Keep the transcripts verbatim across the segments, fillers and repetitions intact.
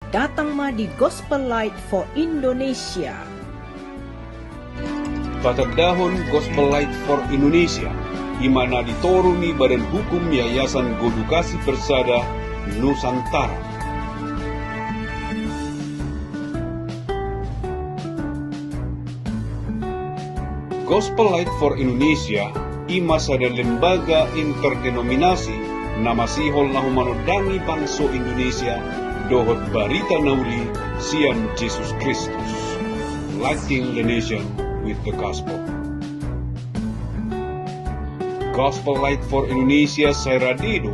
Datang ma di Gospel Light for Indonesia. Patandahon Gospel Light for Indonesia, i ma na ditoru ni Badan Hukum Yayasan Godukasi Persada Nusantara. Gospel Light for Indonesia i ma sada lembaga interdenominasi na masihol laho manondangi bangso Indonesia dohot barita na uli sian Jesus Kristus. Lighting the nation with the gospel. Gospel Light for Indonesia sai rade do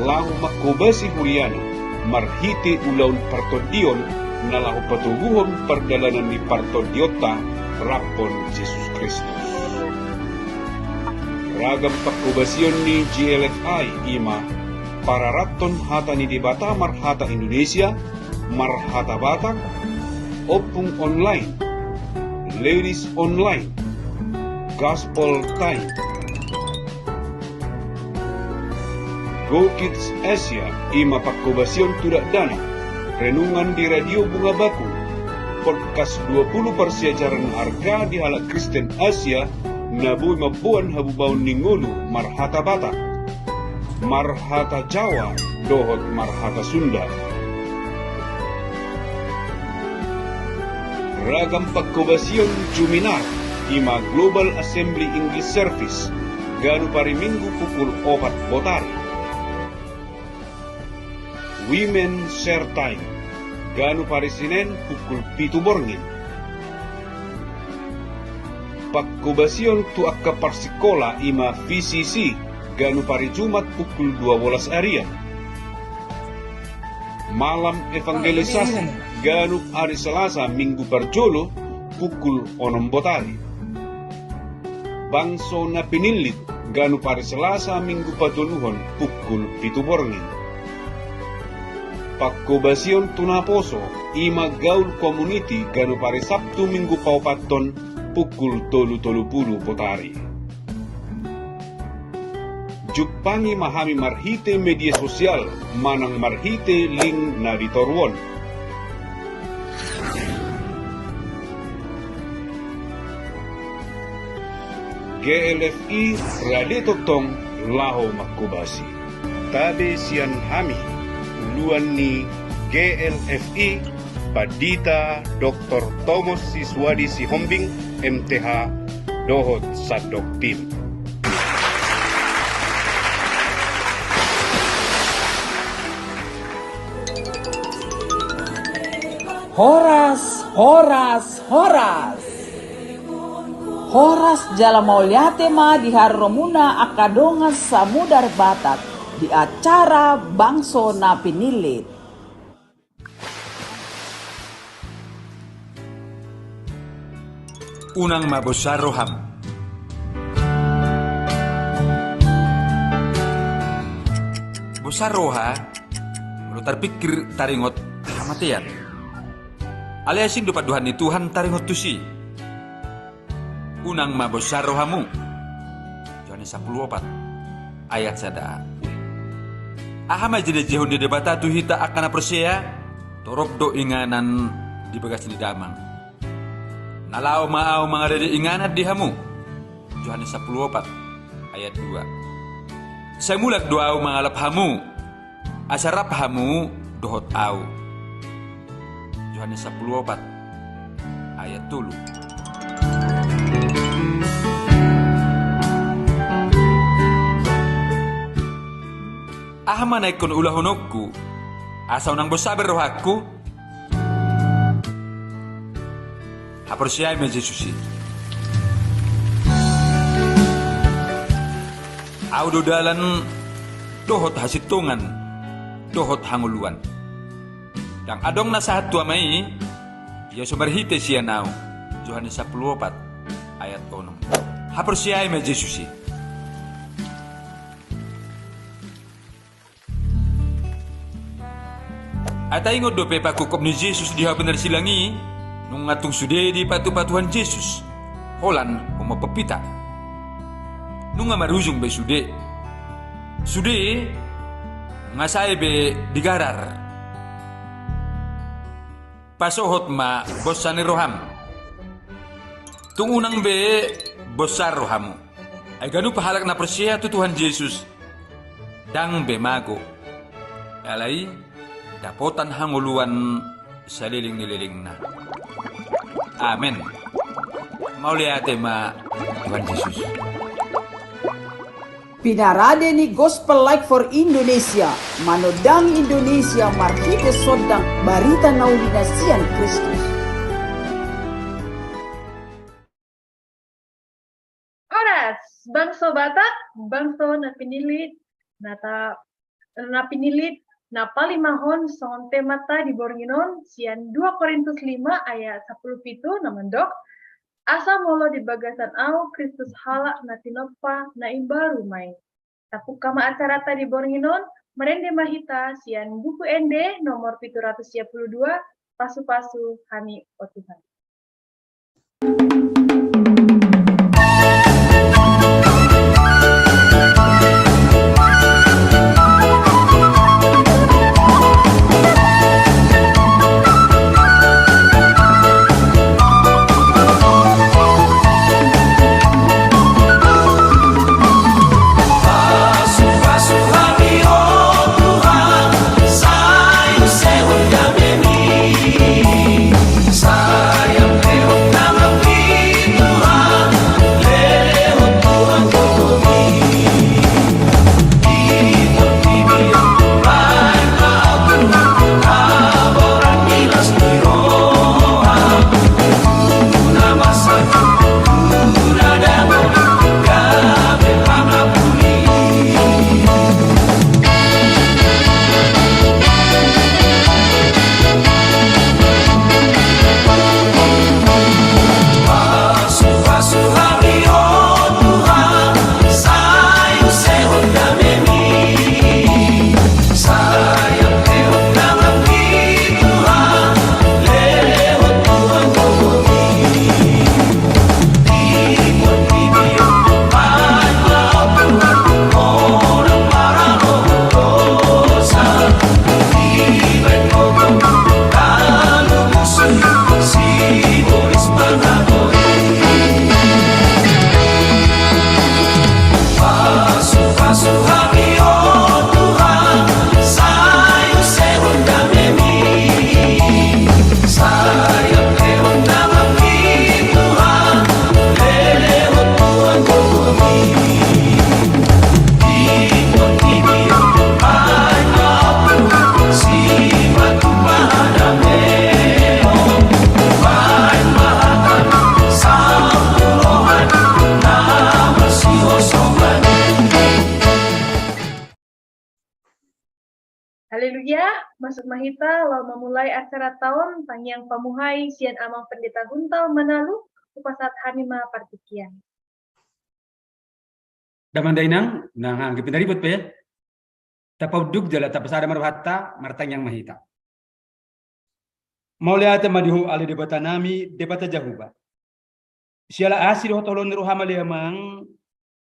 laho manghobasi huriana marhite ulaon partondion na laho patoguhon pardalanan ni partondionta raphon Jesus Kristus. Ragam panghobasion ni G L F I i ma pararathon hata ni Debata marhata Indonesia, marhata Batak, ompung online, ladies online, gospel time. Go Kids Asia i ma panghobasion tu dakdanak, renungan di Radio Bunga Bakung, podcast dua pulu parsiajaran na arga di halak Kristen Asia na boi mamboan habubaon ni ngolu marhata Batak, marhata Jawa dohot marhata Sunda. Ragam panghobasion Juminar i ma Global Assembly English Service, ganup ari Minggu pukul opat botari. Women Share Time, ganup ari Senen pukul pitu borngin. Panghobasion tu angka parsikola i ma V C C, ganup ari Jumat pukul dua bolas arian. Malam evangelisasi, ganup ari Selasa Minggu parjolo pukul onom botari. Bangso na pinillit, ganup ari Selasa Minggu patoluhon pukul pitu borngin. Panghobasion tu naposo i ma Gaul Community, ganup ari Sabtu Minggu paopathon pukul tolu tolu pulu botari. Jumpangi ma hami marhite media sosial manang marhite link na di toru on. G L F I rade tongtong laho manghobasi. Tabe sian hami, uluan ni G L F I, Pandita Doktor Tomos Siswadi Sihombing, M T H, dohot sandok tim. Horas, horas, horas. Horas jala mauliate ma di haroromuna angka dongan samudar Batak di acara Bangso na Pinillit. Unang ma bosa roham. Bosa roha, molo tarpikir taringot hamatean. Alai asing do pandohan ni Tuhan taringot tusi. Unang ma bosa rohamu. Johannes sampulu opat, ayat sada. Aha ma janjihon ni Debata tu hita angka na porsea? Torop do inganan di bagas ni Damang. Na laho ma ahu mangaradei inganan di hamu. Johannes sampulu opat, ayat dua. Sai mulak do ahu mangalap hamu, asa rap hamu dohot ahu. Johannes sampulu opat, ayat tolu. Aha ma na ingkon ulahononku, asa unang bosa be rohangku? Haporseai ma Jesus i. Ahu do dalan, dohot hasintongan, dohot hangoluan. Ndang adong na sahat tu Ama i, ia so marhite sian ahu. Johannes sampulu opat, ayat onom. Haporseai ma Jesus i. Ai taingot dope pangungkap ni Jesus di hau pinarsilang i, nunga tung sude dipatupa Tuhan Jesus holan homa pompita. Nunga marujung be sude. Sude nunga sae be digarar. Pasohot ma bonsa ni roham. Tung unang be bonsa rohamu. Ai ganup halak na porsea tu Tuhan Jesus, ndang be mago. Alai dapotan hangoluan saleleng ni lelengna. Amen. Mauliate ma Tuhan Jesus. Pinarade ni Gospel Light for Indonesia, manondangi Indonesia marhite sondang barita na uli na sian Kristus. Horas, bangso Batak, bangso na pinillit, na ta-, na pinillit, na palimahon songon temanta di borngin on, sian dua Korintus lima ayat sampulu pitu na mandok, asa molo di bagasan ahu Kristus halak na tinompa na imbaru ma i. Tapungka ma acaranta di borngin on, marende ma hita sian Buku Ende nomor pitu ratus sia pulu dua, Pasu-pasu hami, o Tuhan. Haleluya, masuk ma hita laho mamulai acaranta on, tangiang pamuhai sian Amang Pendeta Huntal Manalu, hupasahat hami ma partingkian. Damang dainang, nang hangge pinaribot pe, tapaunduk jala tapasada ma rohanta, martangiang ma hita. Mauliate ma di Ho ale Debata nami, Debata Jahowa. Siala asi dohot holong ni roham ale Amang,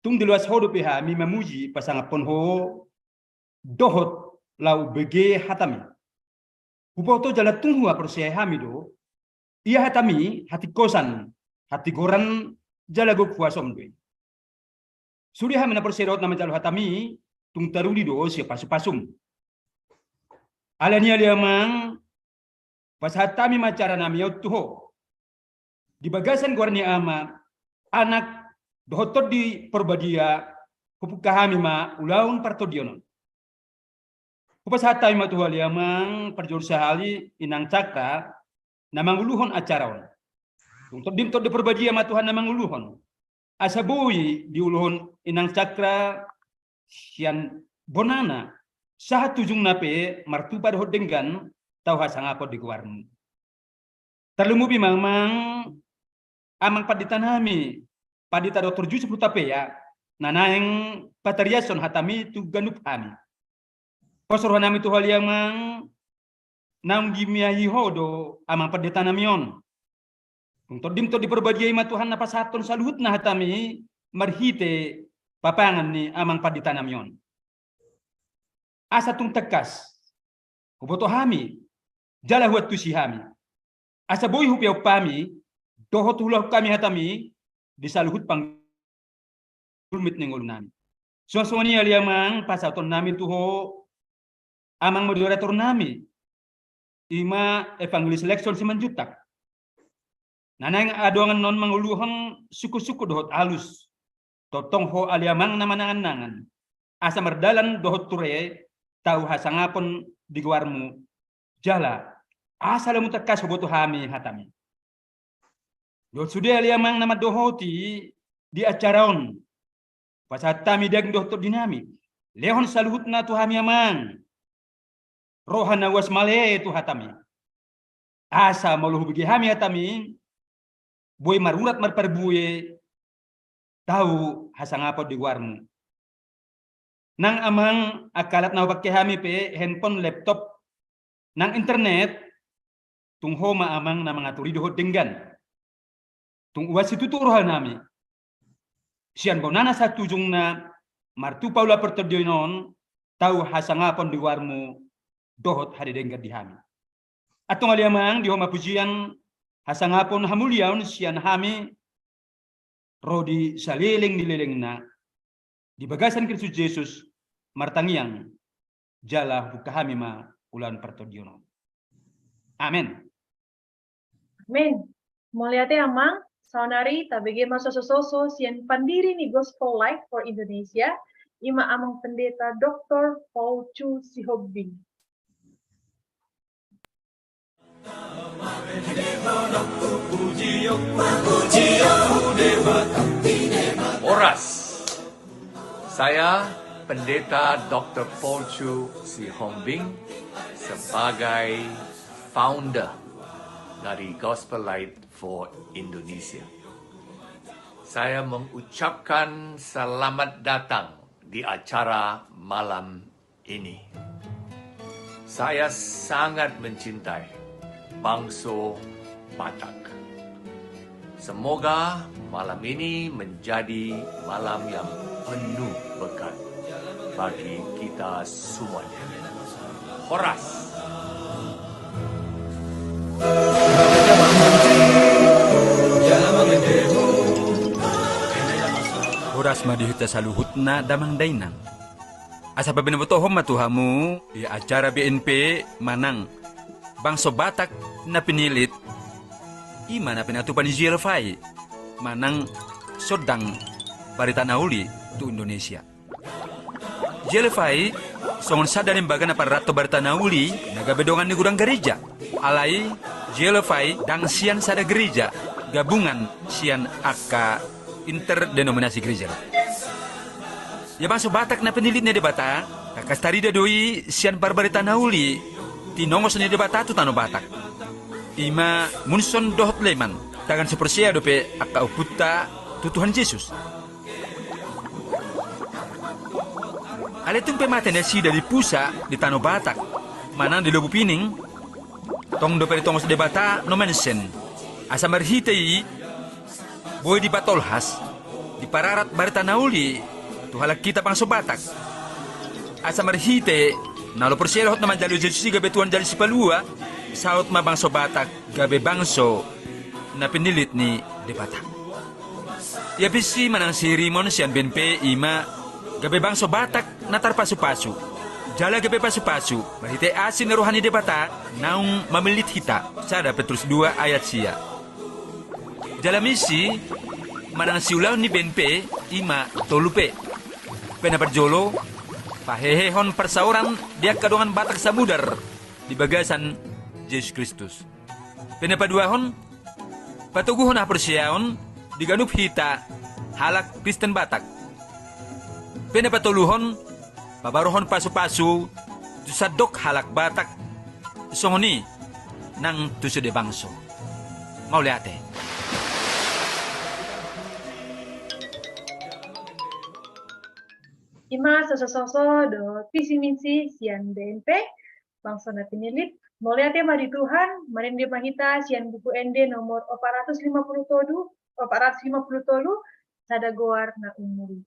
tung diloas Ho dope hami mamuji pasangaphon Ho, dohot laho bege hatami. Huboto jala tung huhaporseai hami do, ia hatami hatingkosan, hatigoran jala gok huasom do i. Sude hami na porsea dohot na manjalo hatami, tung taruli do sian pasupasum. Alani i ale Amang, pasahat hami ma acara nami on tu Ho. Di bagasan goar ni Ama, Anak, dohot Tondi Porbadia, hupungka hami ma ulaon partondion on. Hupasahat hami ma tu Ho ale Amang, parjolo sahali inang Cakra, na manguluhon acara on. Tung Tondim Tondi Porbadia ma Tuhan na manguluhon. Asa boi diuluhon inang Cakra sian bonana, sahat tu ujungna pe martupa dohot denggan tau hasangapon di goarmu. Tarlumobi ma Amang, Amang Pandita nami, Pandita Doktor Jusuf Hutapea, na naeng patariashon hatami tu ganup hami. Pos roha nami tu Ho ale Amang, naung dimiahi Ho do Amang Pandita nami on. Tung Tondim Tondi Porbadia i ma Tuhan na pasahathon saluhutna hatami marhite papangan ni Amang Pandita nami on. Asa tung tangkas huboto hami, jala huantusi hami. Asa boi hupeop hami, dohot huulahon hami hatami, di saluhut panggulmit ni ngolunami. Songon i ale Amang, pasahatonnami tu Ho, Amang moderatornami, i ma Evangelis Lexon Simanjuntak. Na naeng adongan on manguluhon sungkun-sungkun dohot alus. Tongtong Ho ale Amang na manangan-nangan. Asa mardalan dohot ture tau hasangapon di goarmu. Jala, asa lam tangkas huboto hami hatami. Dohot sude ale Amang na mandohoti di acara on. Pasahat hami daging dohot tondinami. Lehon saluhutna tu hami Amang. Roha na uas male tu hatami. Asa molo hubege hami hatami, boi marurat marparbue, tau hasangapon di goarmu. Nang Amang angka alat na hupangke hami pe, handphone, laptop, nang internet, tung Ho ma Amang na mangatur i dohot denggan. Tung uas situtu rohanami. Sian bonana sahat tu ujungna martupa ulaon partondion on, tau hasangapon di goarmu dohot hadedenggan di hami. Antong ale Amang, di Ho ma pujian, hasangapon, hamuliaon sian hami, ro di saleleng ni lelengna, di bagasan Kristus Jesus, martangiang, jala hubuka hami ma ulaon partondion on. Amen. Amen. Mauliate Amang, saonari tabege ma sosososo sian pandiri ni Gospel Light for Indonesia, i ma Amang Pendeta doktor Paul Chu Sihombing. Horas. Saya Pendeta doktor Paul Chu Sihombing sebagai founder dari Gospel Light for Indonesia. Saya mengucapkan selamat datang di acara malam ini. Saya sangat mencintai bangso Batak. Semoga malam ini menjadi malam yang penuh berkat bagi kita semuanya. Horas. Horas ma di hita saluhutna damang dainang. Asa pabinotohon ma tu hamu, di acara B N P manang Bangso Batak na Pinilit, i ma na pinatupa ni G L F I manang Sondang Barita na Uli tu Indonesia. G L F I songon sada lembaga na parranto barita na uli na gabe dongan ni godang gareja. Alai G L F I ndang sian sada gareja, gabungan sian angka interdenominasi gareja. Ia Bangso Batak na Pinilit ni Debata, tangkas tarida do i sian parbarita na uli tinongos ni Debata tu tano Batak. I ma Munson dohot Leman, tagan so porsea dope angka ompunta tu Tuhan Jesus. Alai tung pe mate nasida di pusa di tano Batak manang di Lobu Pining, tong dope ditongos Debata No Man's Land. Asa marhite i boi dipatolhas, dipararat barita na uli tu halak hita bangso Batak. Asa marhite na laho porsea dohot na manjalo Jesus i gabe Tuhan jala Sipalua, saut ma bangso Batak gabe bangso na pinilit ni Debata. Ia visi manang sihirimon sian B N P i ma gabe bangso Batak na tarpasupasu, jala gabe pasupasu marhite asi ni roha ni Debata naung mamillit hita. Sada Petrus dua ayat sia. Jala misi manang siulaon ni B N P i ma tolu P. P na parjolo, pahehehon parsaoran di angka dongan Batak samudar di bagasan Jesus Kristus. P na paduahon, patoguhon haporseaon di ganup hita halak Kristen Batak. P na patoluhon, pabaruhon pasupasu tu sandok halak Batak, songon i nang tu sude bangso. Mauliate. I ma sosososo dohot visi misi sian B N P, Bangso na Pinilit. Mauliate ma di Tuhan, marende ma hita sian Buku Ende nomor opat ratus lima puluh tolu, opat ratus lima puluh tolu, Sada Goar na Umuli.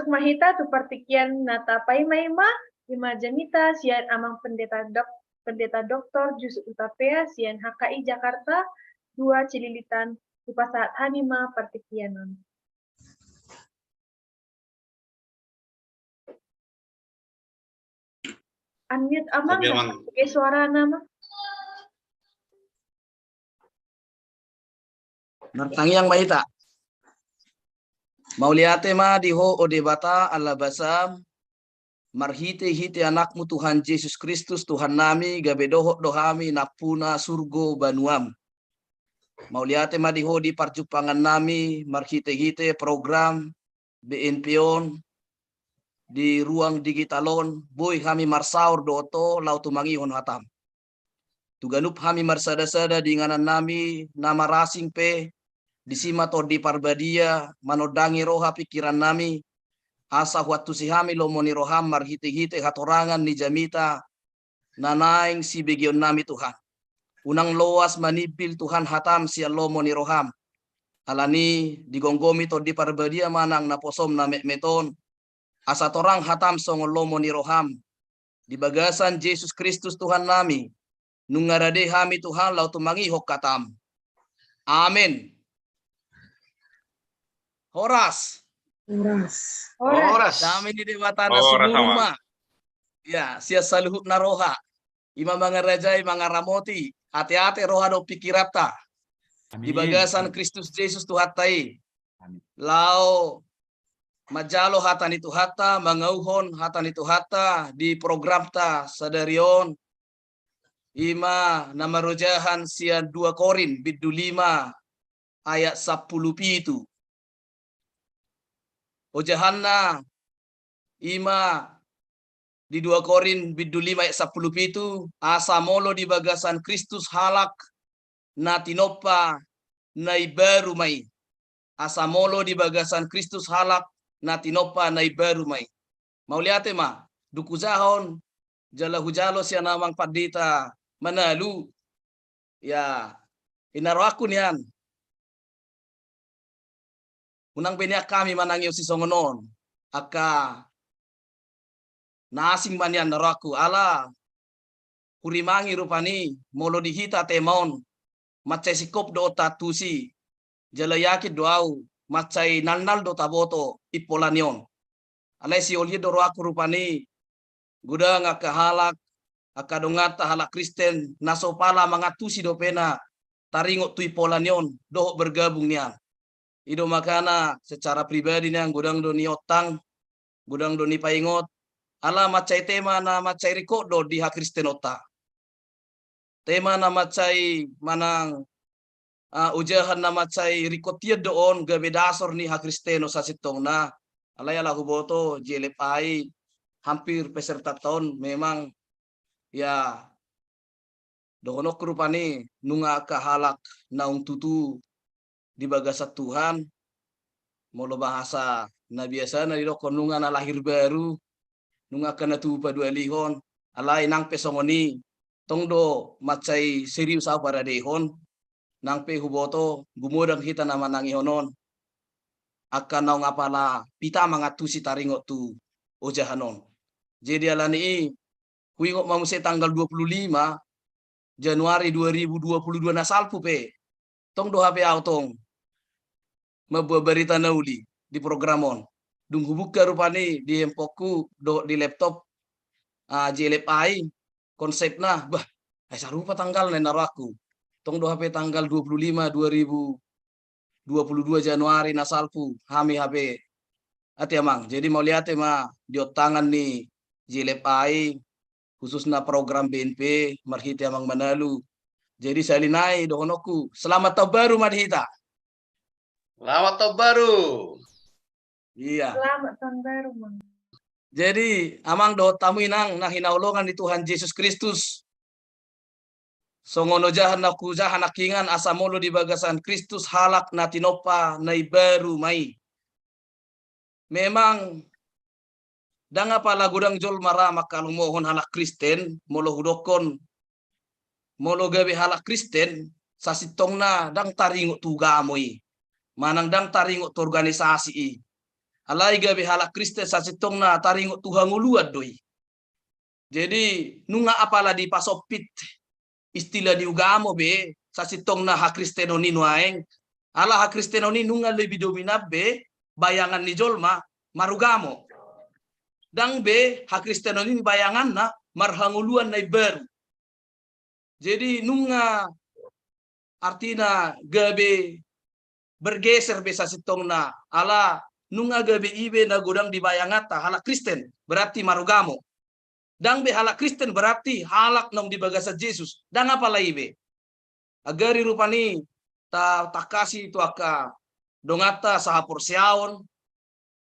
ma hita tu partingkian na tapaimaima, ima jamita sian Amang Pendeta Dok-, Pendeta Doktor Jusuf Hutapea sian H K I Jakarta, dua Cililitan, hupasahat hami ma partingkian on. Unmute Amang, oke, Amang. Oke, suarana ma. Martangiang ma hita. Mauliate ma di Ho, o Debata, Alla Basam, marhite-hite Anakmu Tuhan Jesus Kristus, Tuhannami, gabe dohot do hami nampuna surgo banuam. Mauliate ma di Ho di parjumpangannami, marhite-hite program B N P on, di ruang digital on, boi hami marsaor dohot Ho, laho tumangihon hatam. Tu ganup hami marsada-sada di inganannami na marasing pe, disi ma Tondi Parbadia manondangi roha pingkirannami, asa huantusi hami lomo ni roham marhite-hite hatorangan ni jamita na naeng sibegeonnami, Tuhan. Unang loas manimbil, Tuhan, hatam sian lomo ni roham. Alani digomgomi Tondi Parbadia ma nang naposom na metmet on, asa torang hatam songon lomo ni roham. Di bagasan Jesus Kristus Tuhannami, nunga rade hami, Tuhan, laho tumangihon hatam. Amen. Horas. Horas. Horas. Dame ni Debata na sumurung ma. Ya, sian saluhut na roha. Ima mangarajai, mangaramoti, ate-ate, roha dohot pingkiranta. Amin. Di bagasan Kristus Jesus Tuhanta i. Amin. Laho manjalo hata ni Tuhanta, mangauhon hata ni Tuhanta di programta sadari on. Ima na marojahan sian dua Korint bindu lima ayat sampulu pitu. Ojahanna ima di dua Korint bindu lima ayat sampulu pitu, asa molo di bagasan Kristus halak na tinompa na imbaru ma i. Asa molo di bagasan Kristus halak na tinompa na imbaru ma i. Mauliate ma, dung hujahahon jala hujalo sian Amang Pandita Manalu. Ya, i na rohangku nian. Unang be nian hami manangihon sisongon on, angka na asing ma nian na rohangku, ala hurimangi rupani molo di hita tema on, mansai singkop do on taantusi, jala yakin do ahu, mansai nalnal do taboto impola ni on. Alai siolhon do rohangku rupani, godang angka halak, angka donganta halak Kristen, na so pala mangantusi dope na taringot tu impola ni on, dohot bergabung nian. I do makana secara pribadi nian godang do niontang, godang do nipaingot, ala mansai tema na mansai ringkot do di hakristenonta. Tema na mansai manang, ah, ojahan na mansai ringkot hian do on gabe dasor ni hakristenon sasintongna. Alai ala huboto J L F I hampir pesertanta on memang, ya, dohononku rupani nunga angka halak naung tutu di bagasan Tuhan, molo bahasa na biasana didokkon nunga na lahir baru, nunga angka na tubu paduahalihon, alai nang pe songon i, tong do mansai serius ahu paradehon, nang pe huboto gumodang hita na manangihon on, angka naung apala pita mangantusi taringot tu ojahan on. Jadi alani i, huingot ma muse tanggal dua puluh lima Januari dua ribu dua puluh dua na salpu pe, tong do hape ahu tong mamboan barita na uli di program on. Dung hubuka rupani di handphonengku dohot di laptop, ah, J L F I, konsepna, bah, ai sarupa tanggalna i na rohangku. Tong do hape tanggal dua puluh lima, dua ribu dua puluh dua Januari na salpu, hami hape. Ate Amang, jadi mauliate ma di ontangan ni J L F I, khususna program B N P, marhite Amang Manalu. Jadi sahali nai dohononku, selamat tahun baru ma di hita. Selamat tahun baru. Iya. Selamat tahun baru, Mang. Jadi, Amang dohot hamu Inang na hinaholongan ni Tuhan Jesus Kristus, songon ojahan na hujaha nangkiningan, asa molo di bagasan Kristus halak na tinompa na imbaru ma i. Memang ndang apala godang jolma ra mangkalomohon halak Kristen, molo hudokkon, molo gabe halak Kristen, sasintongna ndang taringot tu ugamo i, manang ndang taringot tu organisasi i. Alai gabe halak Kristen sasintongna taringot tu hangoluan do i. Jadi nunga apala dipasompit istilah ni ugamo be sasintongna hakristenon i nuaeng. Ala hakristenon i nunga lebih dominan be bayangan ni jolma marugamo. Ndang be hakristenon i bayanganna marhangoluan na imbaru. Jadi nunga artina gabe bergeser be sasintongna, ala nunga gabe i be na godang di bayanganta halak Kristen berarti marugamo. Ndang be halak Kristen berarti halak naung di bagasan Jesus. Ndang apala i be. Agari rupani ta, tangkasi tu angka donganta sahaporseaon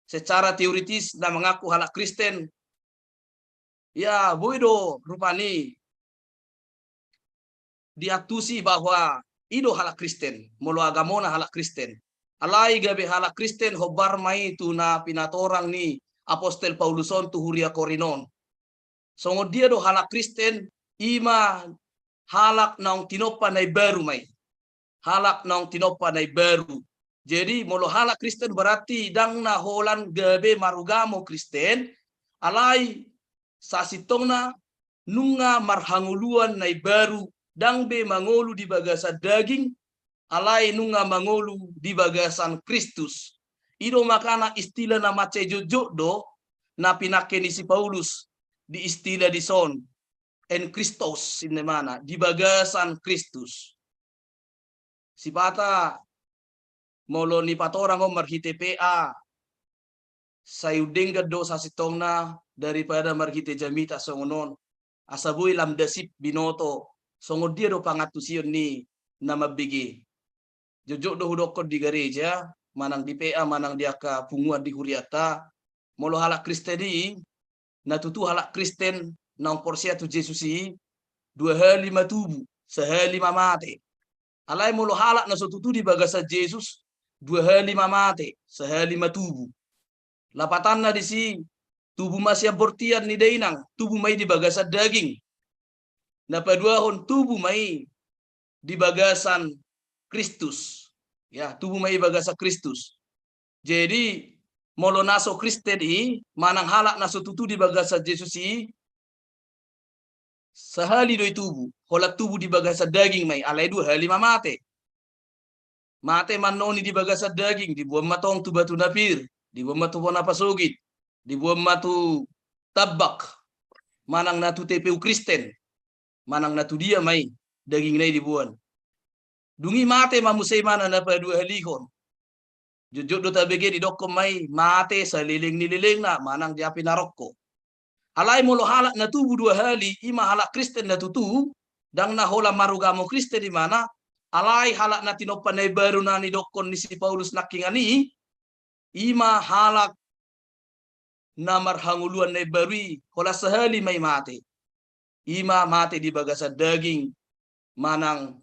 secara teoritis na mangaku halak Kristen. Ya, boi do rupani diantusi bahwa i do halak Kristen, molo agamona halak Kristen. Alai gabe halak Kristen hombar ma i tu na pinatorang ni apostel Paulus on tu huria Korint on. Songon dia do halak Kristen, i ma halak naung tinompa na imbaru ma i. Halak naung tinompa na imbaru. Jadi molo halak Kristen berarti ndang na holan gabe marugamo Kristen, alai sasintongna nunga marhangoluan na imbaru, ndang be mangolu di bagasan daging, alai nunga mangolu di bagasan Kristus. I do makana istilah na mansai jotjot do na pinangke ni si Paulus di istilah dison, en Christos, inna imana, di bagasan Kristus. Sipata molo nipatorang on marhite P A, sai undenggan do sasintongna daripada marhite jamita songon on. Asa boi lam dasip binoto songon dia do pangantusion ni na mambege. Jotjot do hudokkon di gareja, manang di P A, manang di angka punguan di hurianta, molo halak Kristen i, na tutu halak Kristen naung porsea tu Jesus i, dua hali ma tubu, sahali ma mate. Alai molo halak na so tutu di bagasan Jesus, dua hali ma mate, sahali ma tubu. Lapatanna disi, tubu ma sian bortian ni dainang, tubu ma i di bagasan daging. Na paduahon, tubu ma i di bagasan Kristus. Ya, tubu ma i bagasan Kristus. Jadi molo na so Kristen i, manang halak na so tutu di bagasan Jesus i, sahali do i tubu, holan tubu di bagasan daging ma i, alai dua hali ma mate. Mate ma annon i di bagasan daging, diboan ma tong tu batu na pir, diboan ma tu bona pasogit, diboan ma tu tambak, manang na tu T P U Kristen, manang na tu dia ma i, dagingna i diboan. Dung i mate ma muse imana na paduahalihon. Jotjot do tabege didokkon ma i mate saleleng ni lelengna manang di api narokko. Alai molo halak na tubu dua hali, i ma halak Kristen na tutu, ndang na holan marugamo Kristen imana, alai halak na tinompa na imbaru na nidokkon ni si Paulus nangkiningan i, i ma halak na marhangoluan na imbaru i, holan sahali ma i mate. I ma mate di bagasan daging, manang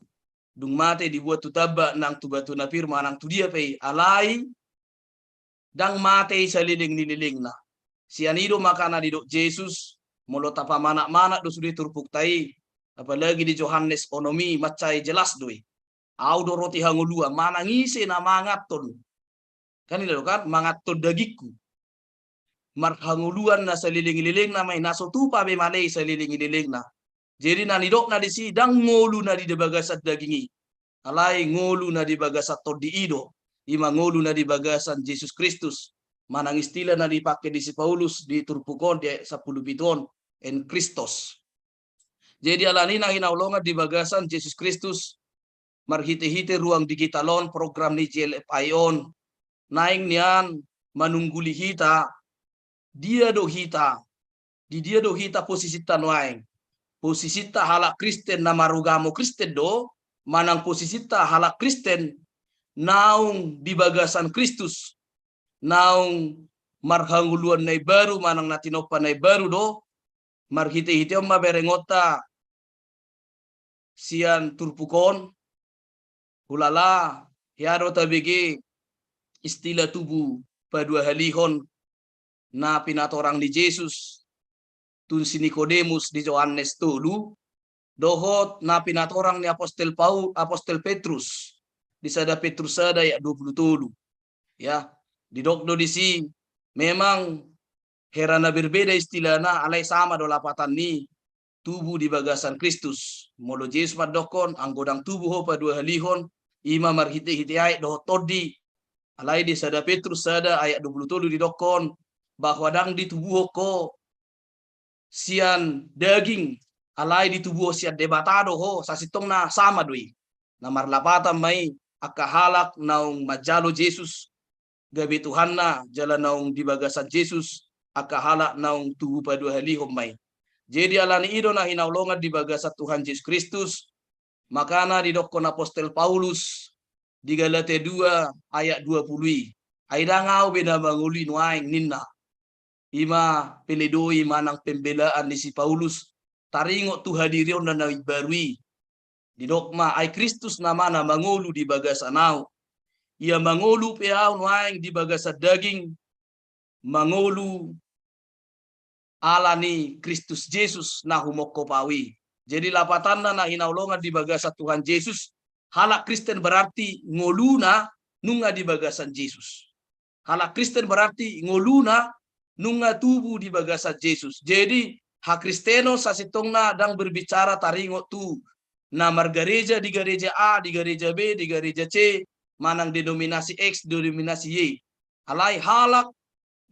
dung mate diboan tu tambak nang tu batu na pir manang tu dia pe i, alai ndang mate i saleleng ni lelengna. Sian i do makana didok Jesus, molo tapamanak-manak do sude turpukta i, apalagi di Johannes onom i, mansai jelas do i. Au do roti hangoluan, manang ise na manganhon. Kan i do kan, manganhon dagingku. Marhangoluan na saleleng-lelengna ma i, na so tupa be mate i saleleng-lelengna. Jadi na nidokna disi ndang ngolu na di bagasan daging i. Alai ngolu na di bagasan tondi i do. I ma ngolu na di bagasan Jesus Kristus. Manang istilah na dipake di si Paulus di turpuk on di ayat sampulu pitu on, en Christos. Jadi alani na hinaholongan di bagasan Jesus Kristus, marhite-hite ruang digital on, program ni J L F I on, naeng nian manungguli hita, dia do hita, di dia do hita posisinta nuaeng. Posisinta halak Kristen na marugamo Kristen do, manang posisinta halak Kristen naung di bagasan Kristus, naung marhangoluan na imbaru manang na tinompa na imbaru do, marhite-hite on ma berengonta sian turpuk on, hulala hea do tabege istilah tubu paduahalihon na pinatorang ni Jesus tu si Nikodemus di Johannes tolu, dohot na pinatorang ni apostel Pau-, apostel Petrus di sada Petrus sada ayat dua pulu tolu. Ya, didok do disi, Memang hera na berbeda istilahna, alai sama do lapatan ni tubu di bagasan Kristus. Molo Jesus mandokkon, anggo ndang tubu ho paduahalihon, ima marhite-hite aek dohot tondi. Alai di sada Petrus sada ayat dua puluh tolu didokkon, bahwa ndang ditubuhon ho sian daging, alai ditubuhon sian Debata do ho, sasintongna sama do i. Na marlapatan ma i, angka halak naung manjalo Jesus, gabe Tuhanna, jala naung di bagasan Jesus, angka halak naung tubu paduahalihon ma i. Jadi alani i do na hinaholongan di bagasan Tuhan Jesus Kristus, makana didokkon apostel Paulus di Galatia dua ayat dua puluh i, ai ndang ahu be na mangolu i nuaeng ninna. Ima peledoi manang pembelaan ni si Paulus taringot tu hadirionna na imbaru i. Didok ma, ai Kristus nama na mangolu di bagasan ahu. Ia mangolu pe ahu nuaeng di bagasan daging, mangolu ala ni Kristus Jesus na humongkop ahu i. Jadi lapatanna na hinaholongan di bagasan Tuhan Jesus, halak Kristen berarti ngoluna nunga di bagasan Jesus. Halak Kristen berarti ngoluna nunga tubu di bagasan Jesus. Jadi hakristenon sasintongna ndang berbicara taringot tu na margareja di gareja A, di gareja B, di gareja C, manang denominasi X, denominasi Y. Alai halak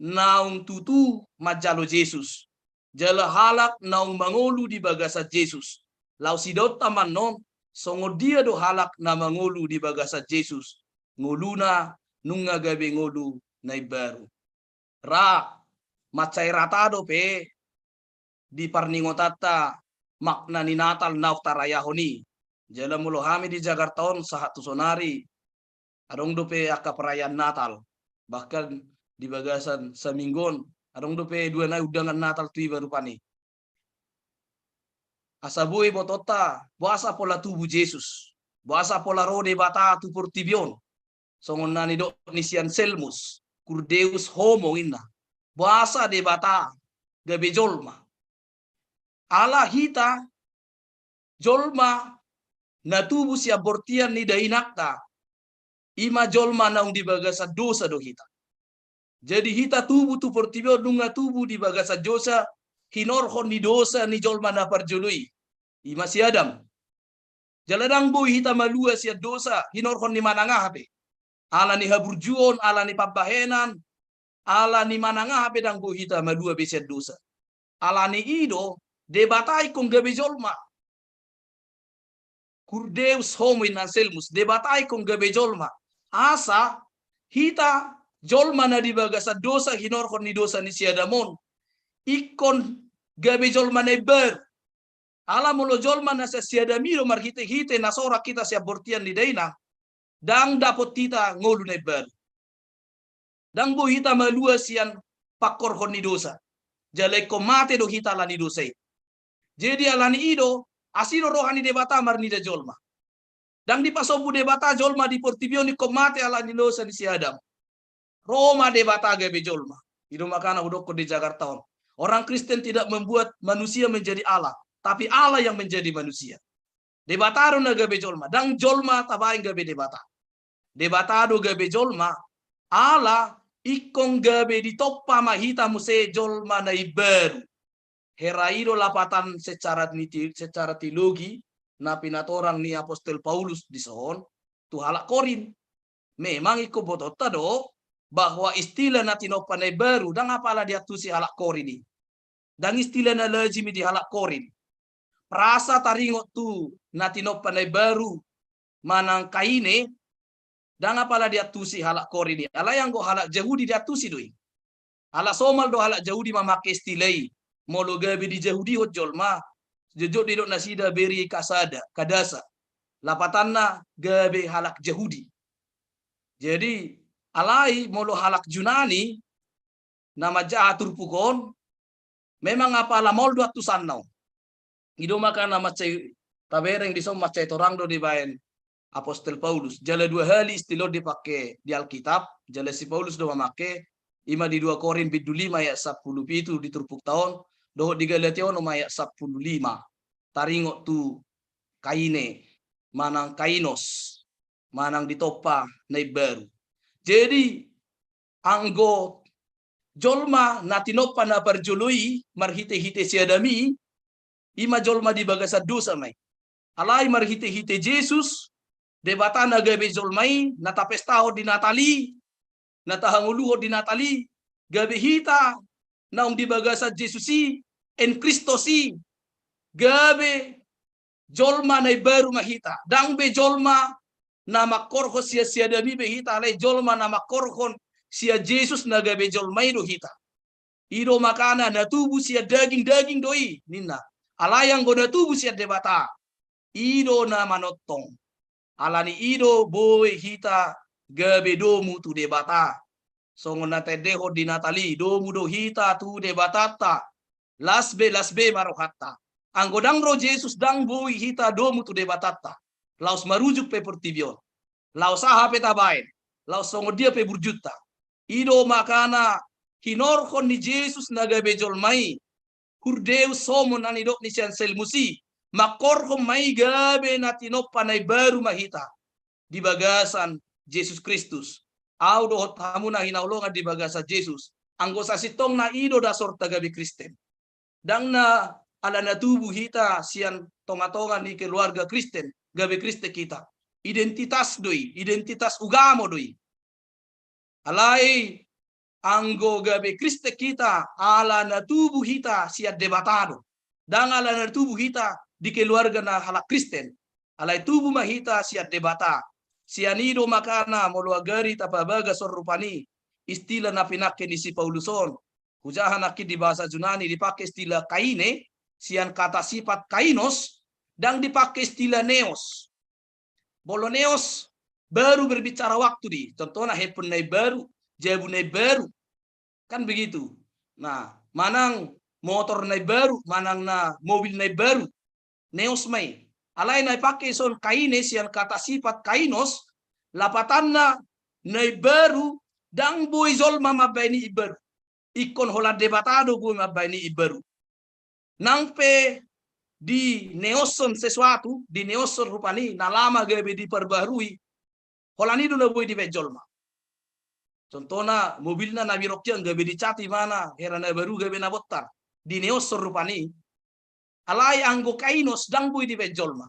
naung tutu manjalo Jesus, jala halak naung mangolu di bagasan Jesus. Laos idaonta ma annon, songon dia do halak na mangolu di bagasan Jesus, ngoluna nunga gabe ngolu na imbaru. Ra, mansai rata dope di parningotanta makna ni Natal naung tarayahon i. Jala molo hami di Jakarta on sahat tu sonari, adong dope angka perayaan Natal. Bahkan di bagasan saminggu on, adong dope dua nai undangan Natal tu iba rupani. Asa boi botoonta, boasa pola tubu Jesus, boasa pola ro Debata tu portibi on. Songon na nidok ni si Anselmus, Cur Deus homo ninna. Boasa Debata gabe jolma. Ala hita jolma na tubu sian bortian ni dainangta, ima jolma naung di bagasan dosa do hita. Jadi hita tubu tu portibi on nunga tubu di bagasan dosa, hinorhon ni dosa ni jolma na parjolo i, ima si Adam. Jala ndang boi hita malua sian dosa hinorhon ni manang aha pe. Ala ni haburjuon, ala ni pambahenan, ala ni manang aha pe ndang boi hita malua be sian dosa. Ala ni i do, Debata ingkon gabe jolma. Cur Deus homo ninna Anselmus, Debata ingkon gabe jolma. Asa hita jolma na di bagasan dosa hinorhon ni dosa ni si Adam on, ingkon gabe jolma na imbaru. Ala molo jolma na sian si Adam i do marhite-hite na sorang hita sian bortian ni dainang, ndang dapot hita ngolu na imbaru. Ndang boi hita malua sian pangkorhon ni dosa. Jala ingkon mate do hita ala ni dosa i. Jadi ala ni i do, asi do roha ni Debata marnida jolma. Ndang dipasombu Debata jolma di portibi on ingkon mate ala ni dosa ni si Adam. Ro ma Debata gabe jolma. I do makana hudokkon di Jakarta on, orang Kristen tidak membuat manusia menjadi Allah, tapi Allah yang menjadi manusia. Debata do na gabe jolma, ndang jolma tabaen gabe Debata. Debata do gabe jolma, ala ingkon gabe ditompa ma hita muse jolma na imbaru. Hera i do lapatan secara ni-, secara teologi na pinatorang ni apostel Paulus dison tu halak Korint. Memang ingkon botoonta do bahwa istilah na tinompa na imbaru ndang apala diantusi halak Korint i. Ndang istilah na lazim i di halak Korint. Prasa taringot tu na tinompa na imbaru manang koine, ndang apala diantusi halak Korint i. Alai anggo halak Jahudi diantusi do i. Ala somal do halak Jahudi mamake istilah i. Molo gabe dijahudihon jolma, jotjot didok nasida beri kasada, kadasa. Lapatanna gabe halak Jahudi. Jadi alai molo halak Junani na manjaha turpuk on, memang apala maol do antusanna on. I do makana mansai tabereng dison, mansai torang do dibaen apostel Paulus. Jala dua hali istilah on dipake di Alkitab, jala si Paulus do mamake, ima di dua Korint bindu lima ayat sampulu pitu di turpukta on, dohot di Galatia onom ayat sampulu lima. Taringot tu koine, manang kainos, manang ditompa na imbaru. Jadi anggo jolma na tinompa na parjolo i marhite-hite si Adam i, i ma jolma di bagasan dosa ma i. Alai marhite-hite Jesus, Debata na gabe jolma i, na tapestahon di Natal i, na tahangoluhon di Natal i, gabe hita naung di bagasan Jesus i, en Kristus i, gabe jolma na imbaru ma hita. Ndang be jolma na mangkorhon sian si Adam i be hita, alai jolma na mangkorhon sian Jesus na gabe jolma i do hita. I do makana na tubu sian daging-daging do i, ninna. Alai anggo na tubu sian Debata, i do na manongtong. Alani i do boi hita gabe domu tu Debata. Songon na taendehon di Natal i, domu do hita tu Debatanta. Las be, las be ma rohanta. Anggo ndang ro Jesus, ndang boi hita domu tu Debatanta. Laos marujung pe portibi on. Laos aha pe tabaen. Laos songon dia pe burjunta. I do makana hinorhon ni Jesus na gabe jolma i, Hur Deus homo na nidok ni sian Salmus i, mangkorhon ma i gabe na tinompa na imbaru ma hita di bagasan Jesus Kristus. Ahu dohot hamu na hinaholongan di bagasan Jesus. Anggo sasintongna i do dasorta gabe Kristen. Ndang na ala na tubu hita sian tonga-tonga ni keluarga Kristen, gabe Kristen hita. Identitas do i, identitas ugamo do i. Alai anggo gabe Kristen hita, ala na tubu hita sian Debata do. Ndang ala na tubu hita di keluarga na halak Kristen. Alai tubu ma hita sian Debata. Sian i do makana molo agari tapabagas on rupani istilah na pinangke ni si Paulus on. Hujaha nangkin di bahasa Junani dipake istilah kaine, sian kata sifat kainos, ndang dipake istilah neos. Molo neos, baru berbicara waktu di, contohna handphone na imbaru, jabu na imbaru. Kan begitu. Nah, manang motor na imbaru, manang na mobil na imbaru. Neos ma i. Alai na dipake dison kaine sian kata sifat kainos, lapatanna na imbaru, ndang boi jolma mambaen i imbaru. Ingkon holan Debata do boi mambaen i imbaru. Nang pe dineoshon sesuatu, dineoshon rupani, na lama gabe diperbaharui, holan i do na boi dibaen jolma. Contohna, mobilna na birok i gabe dicat imana, hera na baru gabe na bontar. Dineoshon rupani. Alai anggo kainos ndang boi dibaen jolma.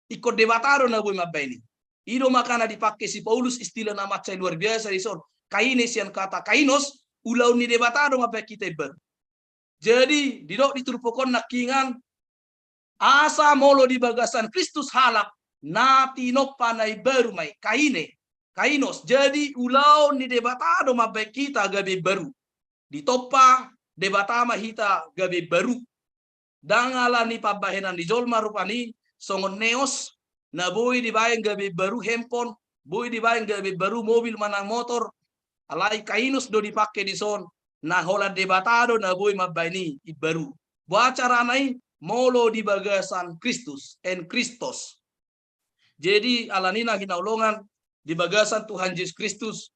Ingkon Debata do na boi mambaen i. I do makana dipake si Paulus istilah na mansai luar biasa dison. Kaine sian kata kainos, ulaon ni Debata do mambaen hita imbaru. Jadi, didok di turpuk on nangkiningan, asa molo di bagasan Kristus halak, na tinompa na imbaru ma i, kaine, kainos. Jadi, ulaon ni Debata do mambaen hita gabe imbaru. Ditompa Debata ma hita gabe imbaru. Ndang ala ni pambahenan ni jolma rupani, songon neos, na boi dibaen gabe imbaru handphone, boi dibaen gabe imbaru mobil manang motor, alai kainos do dipake dison, na holan Debata do na boi mambaen i imbaru. Boha carana i? Molo di bagasan Kristus, en Kristus. Jadi, alani na hinaholongan di bagasan Tuhan Jesus Kristus,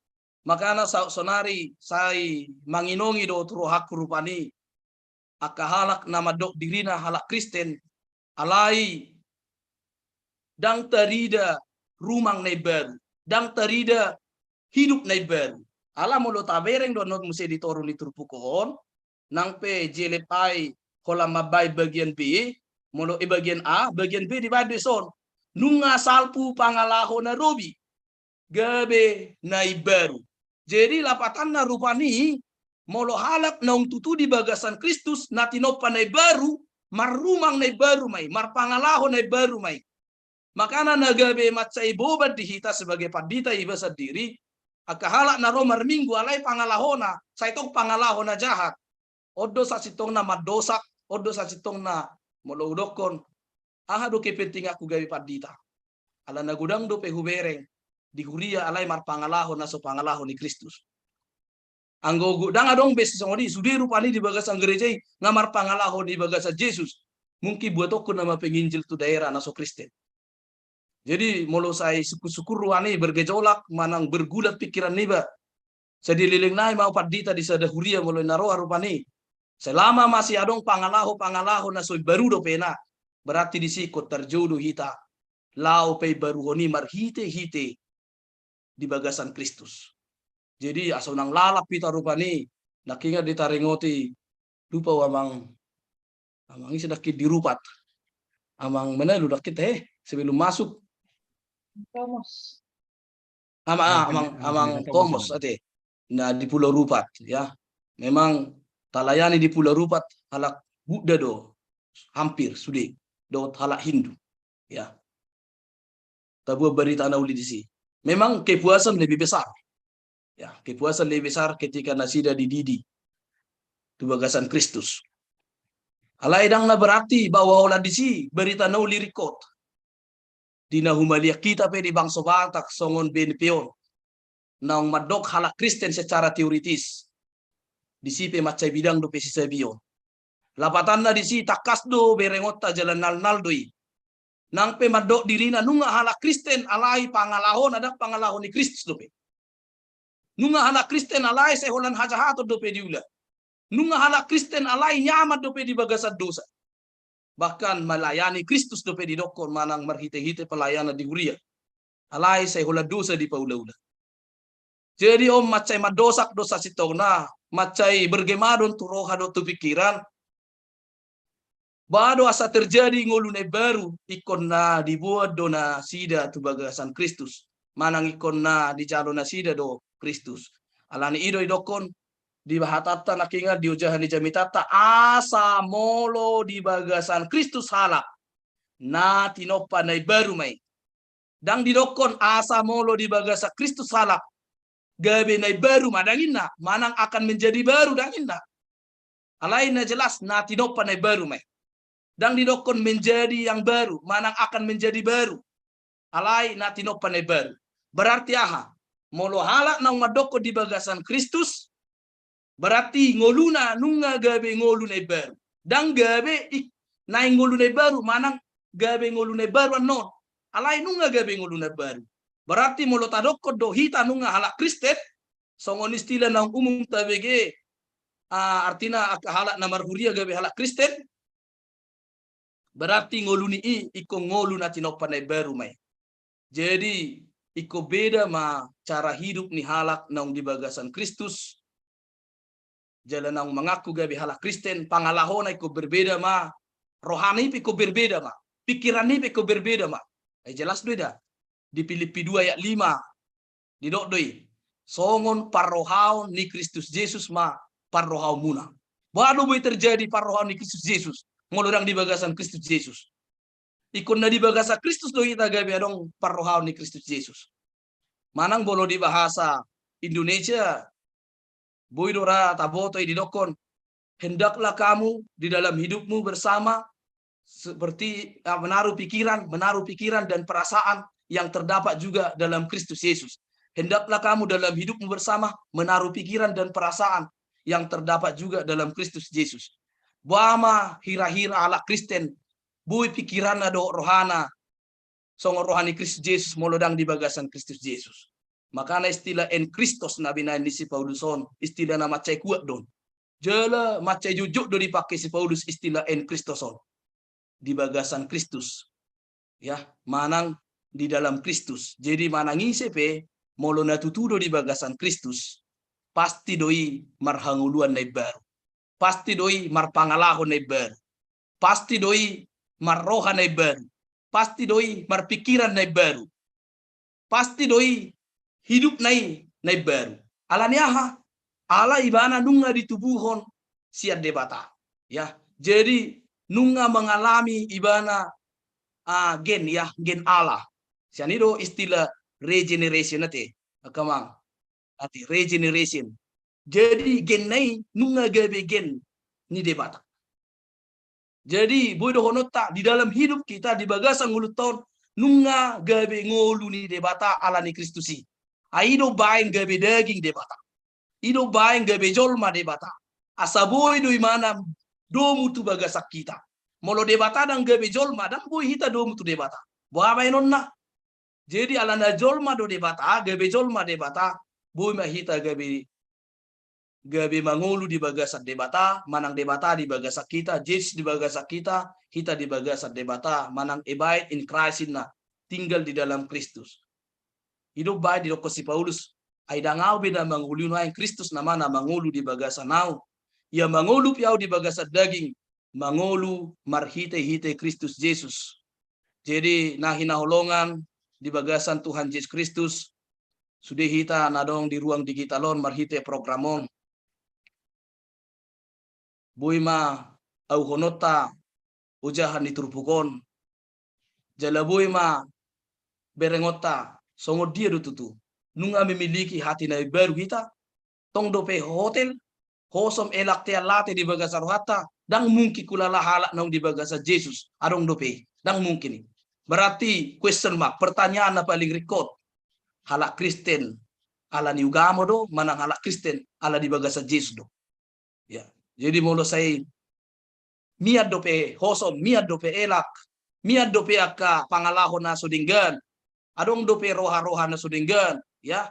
makana sa-, sonari sai manginongi do tu rohangku rupani, angka halak na mandok dirina halak Kristen, alai ndang tarida rumang na imbaru, ndang tarida hidup na imbaru. Ala molo tabereng do annon muse di toru ni turpuk on, nang pe jelep ai holan mambaen bagian B, molo, eh, bagian A, bagian B dibaen do dison. Nunga salpu pangalaho na robi, gabe na imbaru. Jadi lapatanna rupani, molo halak naung tutu di bagasan Kristus, na tinompa na imbaru, marrumang na imbaru ma i, marpangalaho na imbaru ma i. Makana na gabe mansai boban di hita sebagai pandita iba sandiri, angka halak na ro marminggu alai pangalahona, sai tong pangalaho na jahat. On do sasintongna mandosak, on do sasintongna molo hudokkon, aha do kepentinganku gabe pandita? Ala na godang dope hubereng di huria alai marpangalaho na so pangalaho ni Kristus. Anggo godang adong be sisongon i, sude rupani di bagasan gereja i nga marpangalaho di bagasan Jesus. Mungkin buat okon nama penginjil tu daerah na so Kristen. Jadi molo sai sukur-sukur ruani bergejolak manang bergulat pikiran niba. Sai dileleng nai ma pandita di sada huria molo na roa rupani. Selama masih adong pangalaho-pangalaho na so imbaru dope na, berarti di si ingkon tarjou do hita laho paimbaruhon i marhite-hite di bagasan Kristus. Jadi asa unang lalap hita rupani Nangkin di taringoti lupa amang, amang ise nangkin di Rupat. Amang mana lu nangkin he, sebelum masuk. Komos. Ama, amang, amang Komos ate. Nah, di Pulau Rupat, ya. Memang talayani di Pulau Rupat halak Buddha do, hampir sude, dohot halak Hindu, ya. Tabuat barita na uli disi. Memang kepuasan lebih besar. Ya, kepuasan lebih besar ketika nasida dididi tu bagasan Kristus. Alai ndang na berarti bahwa holan disi barita na uli ringkot. Di na humaliang hita pe di bangso Batak songon B N P on, naung mandok halak Kristen secara teoritis, disi pe mansai bidang dope sisabion. Lapatanna disi tangkas do berengonta jala nalnal do i. Nang pe mandok dirina nunga halak Kristen alai pangalahona ndang pangalaho ni Kristus dope. Nunga halak Kristen alai sai holan hajahaton dope diula. Nunga halak Kristen alai nyaman dope di bagasan dosa. Bahkan melayani Kristus dope didokkon manang marhitehite pelayanan di huria. Alai sai holan dosa dipaulaula. Jadi on mansai mandosak do sasintongna, mansai bergema do on tu roha dohot tu pikiran. Ba do asa terjadi ngolu na imbaru, ingkon na diboan do nasida tu bagasan Kristus. Manang ingkon na dijalo nasida do Kristus. Alani i do didokkon di bahatanta nangkin di ojahan ni jamitanta, asa molo di bagasan Kristus halak, na tinompa na imbaru ma i. Ndang didokkon asa molo di bagasan Kristus halak, gabe na imbaru ma, ndang inna, manang akan menjadi baru, ndang inna. Alai na jelas na tinompa na imbaru ma i. Ndang didokkon menjadi yang baru, manang akan menjadi baru. Alai na tinompa na imbaru. Berarti aha? Molo halak naung mandokkon di bagasan Kristus, berarti ngoluna nunga gabe ngolu na imbaru. Ndang gabe i-, naeng ngolu na imbaru, manang gabe ngolu na imbaru annon. Alai nunga gabe ngolu na imbaru. Berarti molo tadokkon do hita nunga halak Kristen, songon istilah naung umum tabege, ah, artina angka halak na marhuria gabe halak Kristen, berarti ngolu ni i ingkon ngolu na tinompa na imbaru ma i. Jadi ingkon beda ma cara hidup ni halak naung di bagasan Kristus, jala naung mangaku gabe halak Kristen, pangalahona ingkon berbeda ma, rohana i pe ingkon berbeda ma, pikiranna i pe ingkon berbeda ma. Eh, jelas do i da. Di Filipi dua ayat lima, didok do i, songon parrohaon ni Kristus Jesus ma parrohaonmuna. Boha do boi terjadi parrohaon ni Kristus Jesus molo ndang di bagasan Kristus Jesus? Ingkon na di bagasan Kristus do hita gabe adong parrohaon ni Kristus Jesus. Manang molo di bahasa Indonesia, boi do ra taboto i didokkon, hendaklah kamu di dalam hidupmu bersama seperti, ah, menaruh pikiran, menaruh pikiran dan perasaan yang terdapat juga dalam Kristus Yesus. Hendaklah kamu dalam hidupmu bersama menaruh pikiran dan perasaan yang terdapat juga dalam Kristus Yesus. Boha ma hira-hira halak Kristen, boi pikiranna dohot rohana songon roha ni Kristus Jesus molo ndang di bagasan Kristus Jesus. Makana istilah en Christos na binaen ni si Paulus on, istilah na mansai kuat do on. Jala mansai jotjot do dipake si Paulus istilah en Christos on. Di bagasan Kristus. Ya, manang di dalam Kristus. Jadi manang ise pe, molo na tutu do di bagasan Kristus, pasti do i marhangoluan na imbaru. Pasti do i marpangalaho na imbaru. Pasti do i marroha na imbaru. Pasti do i marpikiran na imbaru. Pasti do i hidupna i na imbaru. Alani aha? Ala ibana nunga ditubuhon sian Debata. Ya, jadi nunga mengalami ibana, ah, gen, ya, gen Allah. Sian i do istilah regeneration ate, angka amang. Ate, regeneration. Jadi genna i nunga gabe gen ni Debata. Jadi boi dohononta di dalam hidup kita, di bagasan ngolunta on, nunga gabe ngolu ni Debata ala ni Kristus i. Ai i do umbaen gabe daging Debata. I do umbaen gabe jolma Debata. Asa boi do ibana domu tu bagasan hita. Molo Debata ndang gabe jolma, ndang boi hita domu tu Debata. Boha baenonna? Jadi alana jolma do Debata, gabe jolma Debata, boi ma hita gabe, gabe mangolu di bagasan Debata, manang Debata di bagasan hita, Jesus di bagasan hita, hita di bagasan Debata, manang abide in Christ inna, tinggal di dalam Kristus. I do umbaen didokkon si Paulus, Ai ndang ahu be na mangolu nuaeng, Kristus nama na mangolu di bagasan ahu. Ia mangolu pe ahu di bagasan daging, mangolu marhite-hite Kristus Jesus. Jadi na hinaholongan di bagasan Tuhan Jesus Kristus, sude hita na adong di ruang digital on marhite program on, boi ma auhononta ojahan ni turpuk on. Jala boi ma berengonta, songon dia do tutu nunga memiliki hati na imbaru hita? Tong dope hotel, hosom, elak, tean, late di bagasan rohanta, ndang mungkin hulala halak naung di bagasan Jesus adong dope i. Ndang mungkin i. Berarti question mark, pertanyaan na paling ringkot, halak Kristen ala ni ugamo do, manang halak Kristen ala di bagasan Jesus do? Ya. Jadi molo sai mian dope hosom, mian dope elak, mian dope angka pangalaho na so denggan, adong dope roha-roha na so denggan, ya.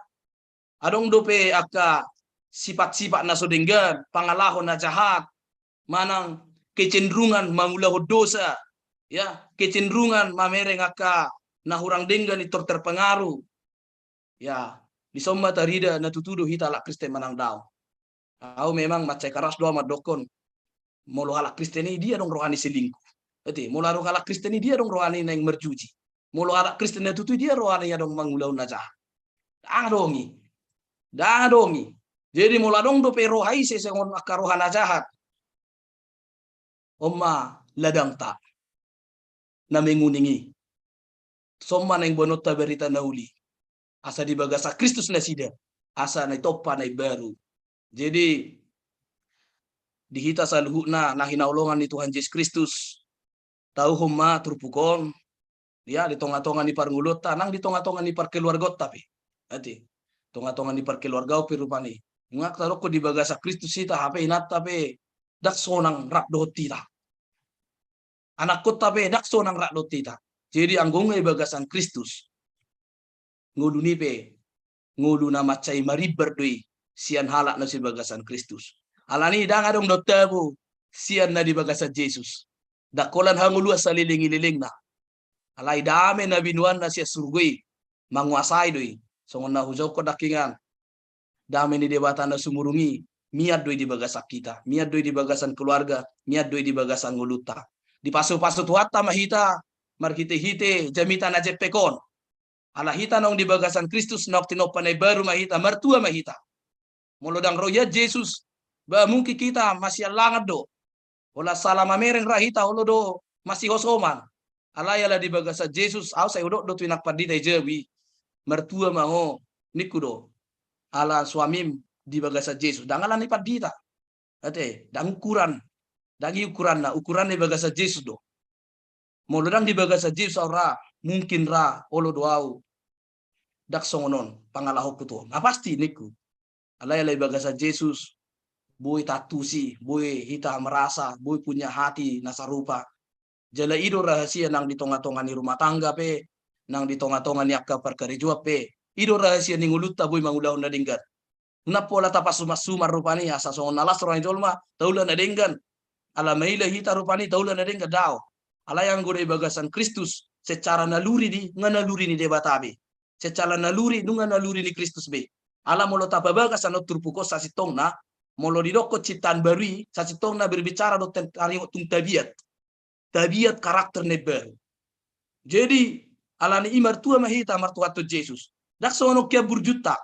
Adong dope angka sipat-sipat na so denggan, pangalaho na jahat, manang kecenderungan mangulahon dosa, ya, kecenderungan mamereng angka na hurang denggan i, tor terpengaruh. Ya, dison ma tarida na tutu do hita halak Kristen manang daong. Ahu memang mansai karas do ahu mandokkon, molo halak Kristen i dia adong roha ni selingkuh? Ate, molo adong halak Kristen i dia adong roha ni naeng marjuji? Molo halak Kristen na tutu i dia roha ni adong mangulahon na jahat? Ndang adong i. Ndang adong i. Jadi molo adong dope roha i, se songon angka roha na jahat, on ma ladangta na menguning i. Son ma naeng boanonta barita na uli, asa di bagasan Kristus nasida, asa na itompa na imbaru. Jadi di hita saluhutna na hinaholongan ni Tuhan Jesus Kristus, tauhon ma turpuk on, ya, di tonga-tonga ni parngoluonta, nang di tonga-tonga ni parkeluargaonta pe. Ate, tonga-tonga ni parkeluargaon pe rupani. Nunga tadokkon di bagasan Kristus hita, hape inanta pe ndang sonang rap dohot hita. Anakkonta pe ndang sonang rap dohot hita. Jadi anggo nunga di bagasan Kristus, ngoluna pe ngolu na mansai marimbar do i sian halak na so di bagasan Kristus. Alani i ndang adong do tabo sian na di bagasan Jesus. Ndang holan hangoluan saleleng-lelengna. Alai dame na binoanna sian surgo i manguasai do i. Songon na hujouhon nangkiningan, dame ni Debata na sumurung i mian do i di bagasan hita, mian do i di bagasan keluarga, mian do i di bagasan ngolunta. Dipasu-pasu Tuhanta ma hita marhite-hite jamita na jempek on. Ala hita naung di bagasan Kristus, naung tinompa na imbaru ma hita, martua ma hita. Molo ndang ro ia Jesus, ba mungkin hita masiallangan do. Holan sala mamereng ra hita, olo do masihosoman. Alai ala di bagasan Jesus, ahu sai hudok do tu inang pandita i jabu i, martua ma ho, ningku do, ala suamim di bagasan Jesus, ndang ala ni pandita. Ate, ndang ukuran. Ndang i ukuranna, ukuranna di bagasan Jesus do. Molo ndang di bagasan Jesus ahu ra, mungkin ra olo do ahu ndang songon on pangalahonku tu ho. Nga pasti ningku. Alai ala di bagasan Jesus, boi taantusi, boi hita merasa, boi punya hati na sarupa. Jala i do rahasia nang di tonga-tonga ni rumah tangga pe, nang di tonga-tonga ni angka parkarejoan pe. I do rahasia ni ngolunta boi mangulahon na denggan. Unang pola tapasuman-suman rupani, asa songon na las roha ni jolma, taula na denggan. Ala maila hita rupani, taula na denggan, daong. Alai anggo na di bagasan Kristus, secara naluri do i, nunga naluri ni Debata be. Secara naluri, nunga naluri ni Kristus be. Ala molo tapabagas annon turpuk on sasintongna, molo didokkon ciptaan baru i, sasintongna berbicara do ten-, taringot tung tabiat. Tabiat, karakter na imbaru. Jadi, alani i martua ma hita martuathon Jesus. Ndang songon on hian burjunta.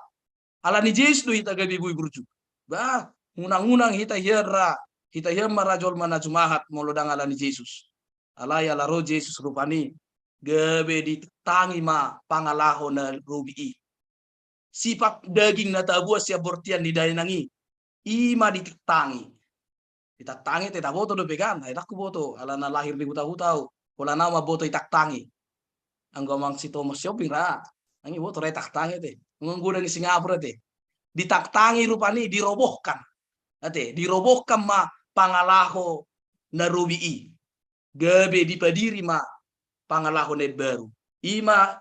Alani Jesus do hita gabe boi burju. Bah, unang-unang hita hian ra, hita hian ma ra jolma na jumahat molo ndang alani Jesus. Alai ala ro Jesus rupani, gabe ditangtangi ma pangalaho na robi i. Sifat daging na taboan sian bortian ni dainang i, i ma ditangtangi. Ditangtangi te, taboto dope kan? Ai ndang huboto, ala na lahir di huta-huta ahu. Holan ahu mamboto ditangtangi. Anggo amang si Thomas Shopping ra, nang iboto ra ditangtangi te. Anggo godang di Singapura te. Ditangtangi rupani, dirobohkan. Ate, dirobohkan ma pangalaho na robi i. Gabe dipadiri ma pangalaho na imbaru. I ma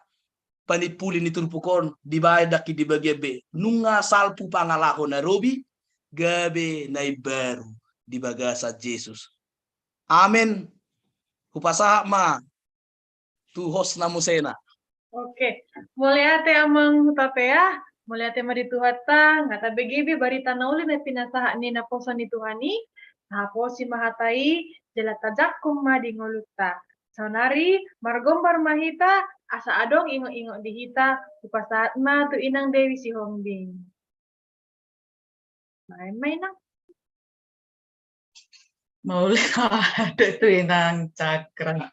panimpuli ni turpuk on, dibaen ndang di bagian be. Nunga salpu pangalaho na robi, gabe na imbaru di bagasan Jesus. Amen. Hupasahat ma tu host na musena. Oke, mauliate amang Hutapea. Mauliate ma di Tuhanta, nga tabege be barita na uli na pinasahat ni naposo ni Tuhan i, tahaposi ma hata i, jala tajangkon ma di ngolunta. Saonari, margombar ma hita, asa adong ingot-ingot di hita, hupasahat ma tu Inang Dewi Sihombing. Baen ma, Inang. Mauliate tu Inang Cakra.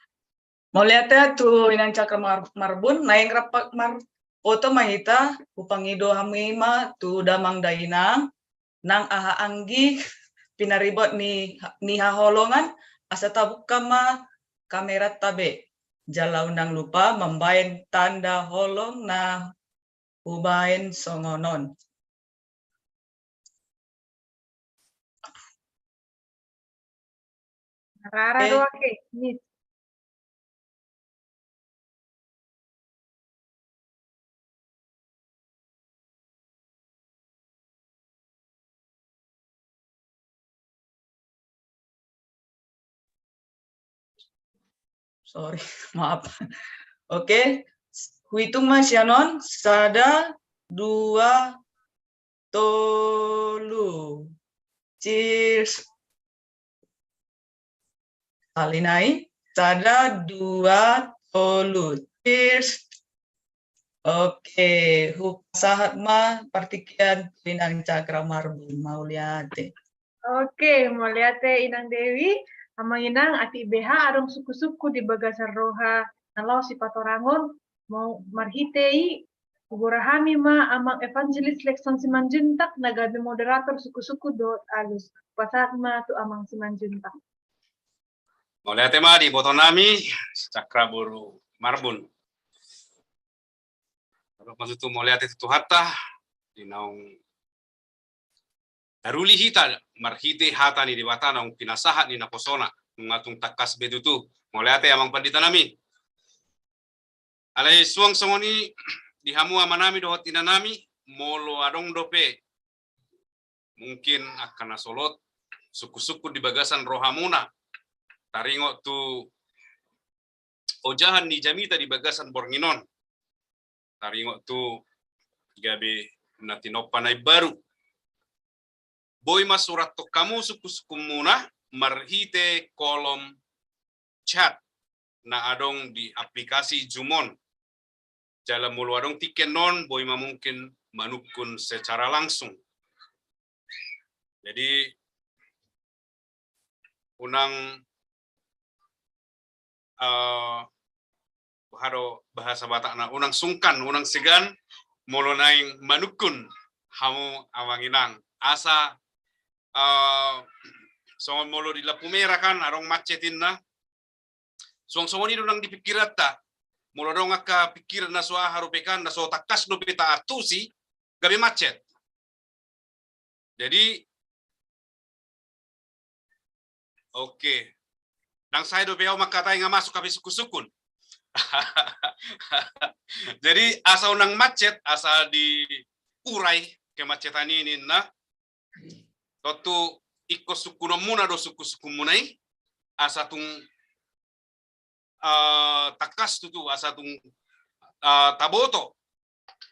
Mauliate tu Inang Cakra Mar-, Marbun, naeng rap marboto ma hita, hupangido hami ma tu damang dainang, nang aha anggi pinaribot ni, ni haholongan, asa tabuka ma kameranta be. Jala unang lupa mambaen tanda holong na hubaen songon on. Rara do ake, Miss. Sorry, maaf. Oke, huitung ma sian on, sada, dua, tolu. Cheers. Kali nai, sada, dua, tolu. Cheers. Oke, hupasahat ma partingkian tu Inang Cakra Marbun, mauliate. Oke, mauliate Inang Dewi, Amang Inang, atik beha adong sungkun-sungkun di bagasan roha na laho sipatorangon, mau marhite i, hugoar hami ma Amang Evangelis Lexon Simanjuntak na gabe moderator sungkun-sungkun dohot alus. Hupasahat ma tu Amang Simanjuntak. Mauliate ma di iboto nami, Cakra boru Marbun. Adong ma tutu mauliate tu Tuhanta, di naung taruli hita marhite hata ni Debata naung pinasahat ni naposona, nunga tung tangkas be tutu. Mauliate Amang Pandita nami. Alai suang songon i di hamu ama nami dohot ina nami, molo adong dope mungkin angka na solot, sungkun-sungkun di bagasan rohamuna, taringot tu ojahan ni jamita di bagasan borngin on, taringot tu gabe na tinompa na imbaru. Boi ma surathon hamu sungkun-sungkunmuna marhite kolom chat na adong di aplikasi Zoom on. Jala molo adong tingki annon, boi ma mungkin manungkun secara langsung. Jadi, unang, eh, boha do bahasa Batakna, unang sungkan, unang segan, molo naeng manungkun hamu Amang Inang. Asa, eh, songon molo di lampu merah kan, adong macet inna. Suang songon i do nang di pingkiranta. Molo adong angka pingkiran na so aha dope kan, na so tangkas dope taantusi, gabe macet. Jadi, oke. Ndang sae dope au mangkatai nga masuk hape sungkun-sungkun. Jadi, asa unang macet, asa diurai kemacetan i ninna. Tontu ingkon sungkunonmuna do sungkun-sungkunmuna i, asa tung, eh, tangkas tutu, asa tung, eh, taboto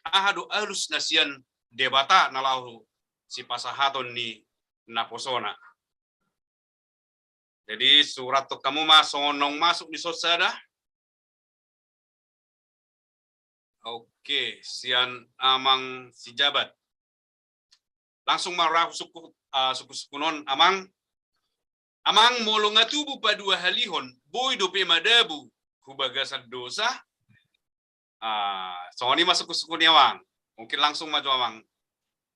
aha do alus na sian Debata na laho sipasahaton ni naposona. Jadi, surathon hamu ma songon naung masuk ni son sada. Oke, sian Amang Sijabat. Langsung ma ra sungkun, ah, sungkun-sungkun on, Amang. Amang, molo nga tubu paduahalihon, boi dope madabu hu bagasan dosa? Ah, songon i ma sungkun-sungkun ni Amang. Mungkin langsung ma jo Amang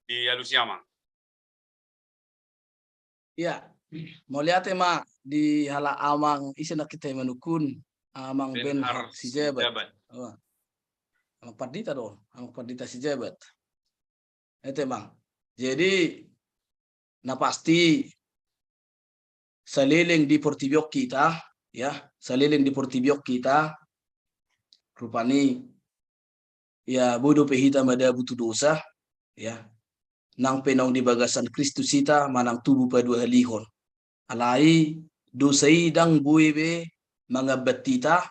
dialusi Amang. Iya, mauliate ma di halak Amang, ise nangkin tahe manungkun, Amang Benhar Sijabat. Oh. Amang Pandita do, Amang Pandita Sijabat. Ete, Amang. Jadi, na pasti saleleng di portibi on hita, ya, saleleng di portibi on hita, rupani, ya, boi dope hita madabu tu dosa, ya. Nang pe naung di bagasan Kristus hita manang tubu paduahalihon. Alai dosa i ndang boi be mangambat hita,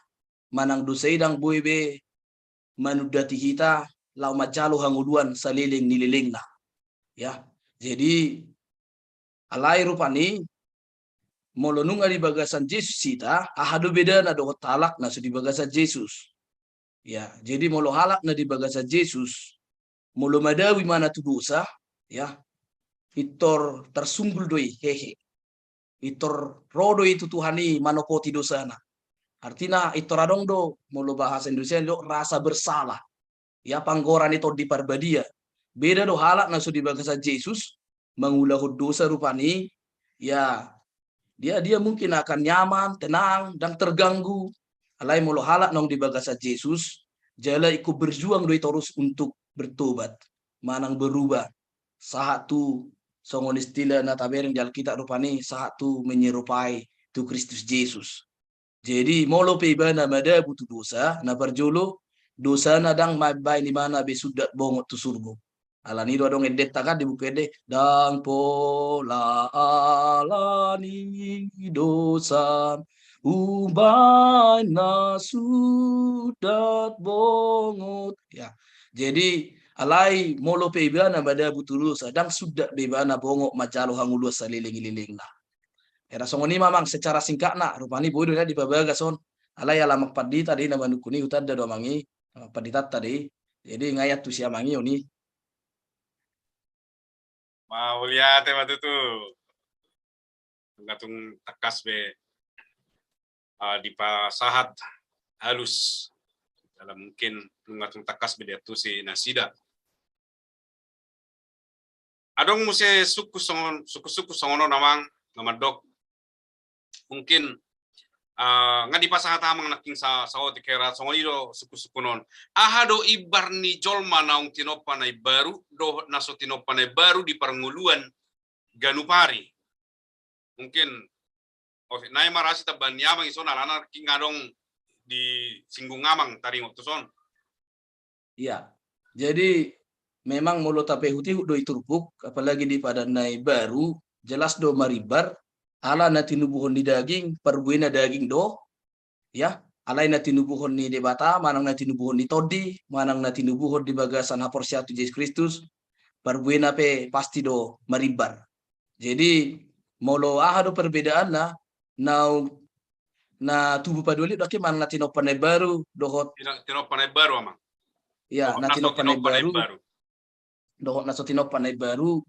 manang dosa i ndang boi be manundati hita laho manjalo hangoluan saleleng ni lelengna. Ya, jadi alai rupani molo nunga di bagasan Jesus hita, aha do bedana dohot halak na so di bagasan Jesus? Ya, jadi molo halak na di bagasan Jesus, molo madabu ibana tu dosa, ya, pintor tarsumbul do i hehe. Pintor ro do i tu Tuhan i manopoti dosana. Artina pintor adong do, molo bahasa Indonesia do rasa bersalah. Ya, panggoran i Tondi Parbadia. Beda do halak na so di bagasan Jesus, mangulahon dosa rupani, ya, dia dia mungkin akan nyaman, tenang, ndang terganggu. Alai molo halak naung di bagasan Jesus, jala ingkon berjuang do i torus untuk bertobat, manang berubah. Sahat tu songon istilah na tabereng di Alkitab rupani, sahat tu menyerupai tu Kristus Jesus. Jadi molo pe ibana madabu tu dosa, na parjolo, dosana ndang mambahen ibana be sundat bongot tu surgo. Alani do adong endenta kan di buku ende, ndang pola alani dosa umbahen na sundat bongot. Ya. Jadi alai molo pe ibana madabu tu dosa, ndang sundat be ibana bongot manjalo hangoluan saleleng ni lelengna. Hira songon i ma amang secara singkatna, rupani boi do na dipabagas on. Alai ala amang pandita do i na manungkun i, hutanda do amang i, amang panditanta do i. Jadi nga iantusi amang i on i. Mauliate ma tutu. Nunga tung tangkas be, ah, dipasahat halus. Dalam mungkin nunga tung tangkas be diantusi nasida. Adong muse sungkun songon, sungkun-sungkun songon on amang, na mandok. Mungkin, ah, nga dipasahat amang nangkin sa-, saotik hira songon i do sungkun-sungkun on. Aha do imbar ni jolma naung tinompa na imbaru dohot na so tinompa na imbaru di parngoluan ganup ari? Mungkin, oh, nai marasi tambahan ni amang i son alana nangkin adong disinggung amang taringot tu son. Iya. Jadi memang molo tapaihut-ihut do i turpuk, apalagi di Padan na Imbaru, jelas do marimbar, ala na tinubuhon ni daging, parbuena daging do, ya, alai na tinubuhon ni Debata, manang na tinubuhon ni Tondi, manang na tinubuhon di bagasan haporseaon tu Jesus Kristus, parbuena pe pasti do marimbar. Jadi molo aha do perbedaanna, na, na tubu paduahalion do ake manang na tinompa na imbaru dohot. Tina-, tinompa na imbaru amang. Ya, dohot na na so tinompa na tinompa na imbaru. Imbaru. Dohot na so tinompa na imbaru,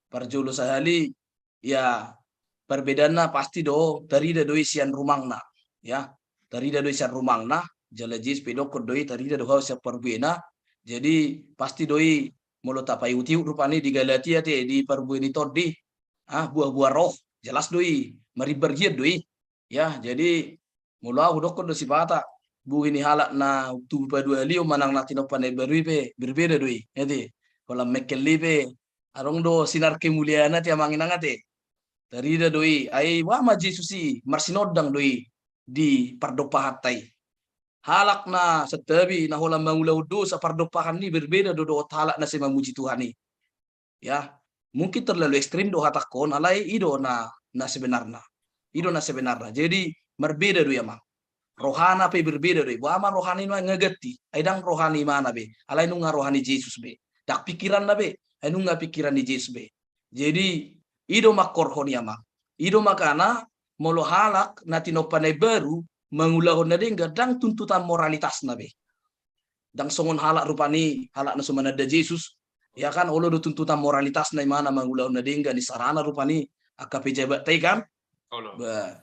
parjolo sahali, ya, perbedaanna pasti do, tarida do i sian rumangna. Ya, tarida do i sian rumangna, jala Jesus pe didokkon do i, tarida do hau sian parbuena. Jadi pasti do i, molo tapaihut-ihut rupani di Galatia te, di parbue ni Tondi, ah, buah-buah roh, jelas do i, marimbar hian do i. Ya, jadi molo au hudokkon do sipata, buhi ni halak na tubu paduahalion manang na tinompa na imbaru i pe berbeda do i, ate. Holan mengkel i pe, adong do sinar kemuliaanna ate amang inang ate. Tarida do i, ai boha ma Jesus i, marsinondang do i di pardompahanta i. Halak na santabi na holan mangulahon dosa, pardompahan ni berbeda do dohot halak na sai mamuji Tuhan i. Ya, mungkin terlalu ekstrim do hatangkon, alai i do na, na sebenarna. I do na sebenarna. Jadi marbeda do i amang. Rohana pe berbeda do i. Boha ma rohana i nuaeng nga ganti, ai ndang roha ni imana be, alai nunga roha ni Jesus be. Ndang pikiranna be, ai nunga pikiran ni Jesus be. Jadi i do mangkorhon i amang. I do makana molo halak na tinompa na imbaru mangulahon na denggan, ndang tuntutan moralitasna be. Ndang songon halak rupani, halak na so mananda Jesus, ya kan, olo do tuntutan moralitasna imana mangulahon na denggan, isarana rupani angka pejabatta i kan. Olo. Ba,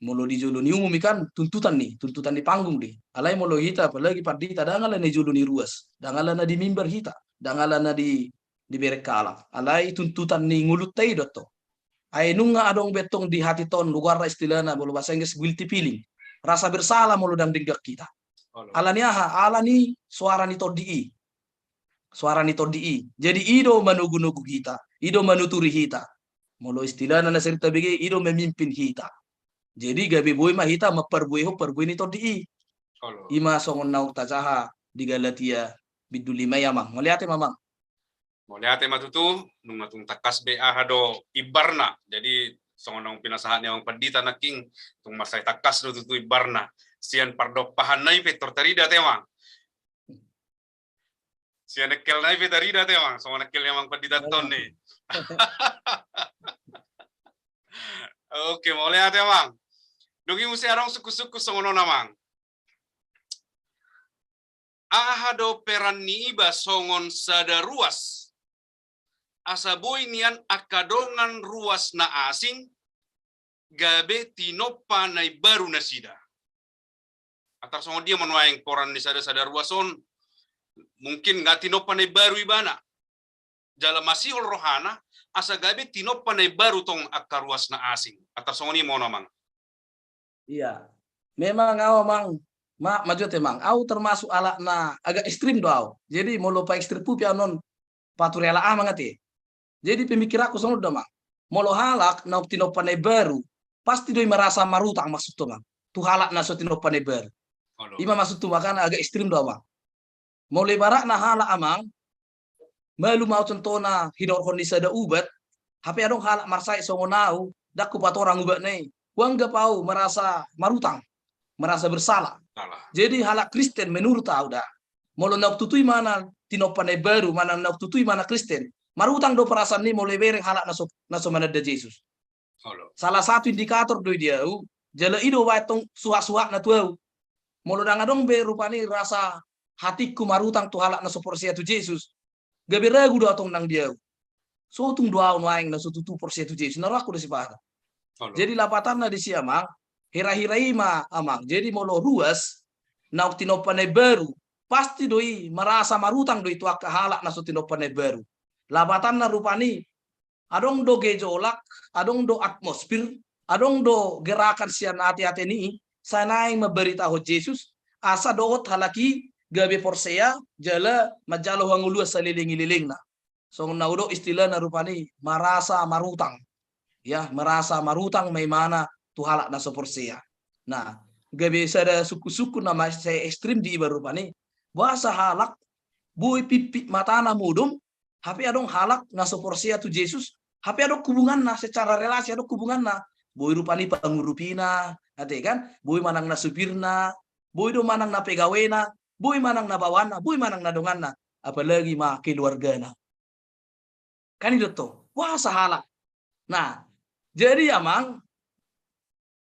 molo di jolo ni umum i kan tuntutan ni, tuntutan ni panggung do i. Alai molo hita, apalagi pandita, ndang ala na di jolo ni ruas, ndang ala na di mimbar hita, ndang ala na di, di bereng halak. Alai tuntutan ni ngolunta i do antong. Ai nunga adong be antong di hatiha on, goarna istilahna molo bahasa Inggris guilty feeling. Rasa bersalah molo ndang denggan hita. Olo. Ala ni aha? Ala ni soara ni Tondi i. Soara ni Tondi i. Jadi i do manogu-nogu hita, i do manuturi hita. Molo istilahna na sering tabege, i do memimpin hita. Jadi gabe boi ma hita mamparbuehon parbue ni Tondi i. Olo. I ma songon naung tajaha di Galatia bindu lima i amang. Mauliate ma amang. Mauliate ma tutu, nunga tung tangkas be aha do imbarna. Jadi songon naung pinasahat ni amang pandita nangkin, tung mansai tangkas do tutu imbarna. Sian pardompahanna i pe tor tarida ate amang. Sian engkel nai pe tarida ate amang, songon engkel ni amang pandita on ni. Oke, mauliate amang. Dung i muse adong sungkun-sungkun songon on amang. Aha do peran ni iba songon sada ruas? Asa boi nian angka dongan ruas na asing gabe tinompa na imbaru nasida. Antar songon dia ma nuaeng peran ni sada-sada ruas on? Mungkin nga tinompa na imbaru ibana, jala masihol rohana asa gabe tinompa na imbaru tong angka ruas na asing. Antar songon i ma on amang. Iya. Memang au amang, ma, majuat amang, au termasuk halak na agak ekstrim do au. Jadi molo paekstrimhu pe au on, pature halak amang ate. Jadi pemikiranku songon on do amang. Molo halak naung tinompa na imbaru, pasti do i merasa marutang maksudhu amang tu halak na so tinompa na imbaru. Ima maksudhu makana agak ekstrim do amang. Molo ibaratna halak amang, malum au contohna hidorhon ni sada ubat, hape adong halak marsahit songon au, ndang hupatorang ubatna i. Huanggap au merasa marutang, merasa bersalah. Jadi halak Kristen menurut au da, molo naung tutu i mana tinompa na imbaru, mana naung tutu i mana Kristen, marutang do perasaan ni molo ibereng halak na so, na so mananda Jesus. Salah satu indikator do i di au, jala i do baen tong suhat-suhatna tu au. Molo ndang adong be rupani rasa hatinku marutang tu halak na so porsea tu Jesus, gabe ragu do au tong nang di au. So tung do au nuaeng na so tutu porsea tu Jesus, na rohangku do sipata. Jadi lapatanna disi amang, hira-hira i ma amang. Jadi molo ruas naung tinompa na imbaru, pasti do i merasa marutang do i tu angka halak na so tinompa na imbaru. Lapatanna rupani, adong do gejolak, adong do atmosfer, adong do gerakan sian ate-ate ni i, sai naeng mambaritahon Jesus, asa dohot halak i gabe porsea, jala manjalo hangoluan saleleng-lelengna. Songon na hudok istilahna rupani, merasa marutang. Ya, merasa marutang ma imana tu halak na so porsea. Nah, gabe sada sungkun-sungkun na masih ekstrim di iba rupani, boasa halak boi pimpit matana modom, hape adong halak na so porsea tu Jesus, hape adong hubunganna secara relasi, adong hubunganna. Boi rupani pangurupina, ate kan? Boi manang na supirna, boi do manang na pegawena, boi manang na bawahanna, boi manang na donganna, apalagi ma keluargana. Kan i do tong, boasa halak. Nah, jadi amang,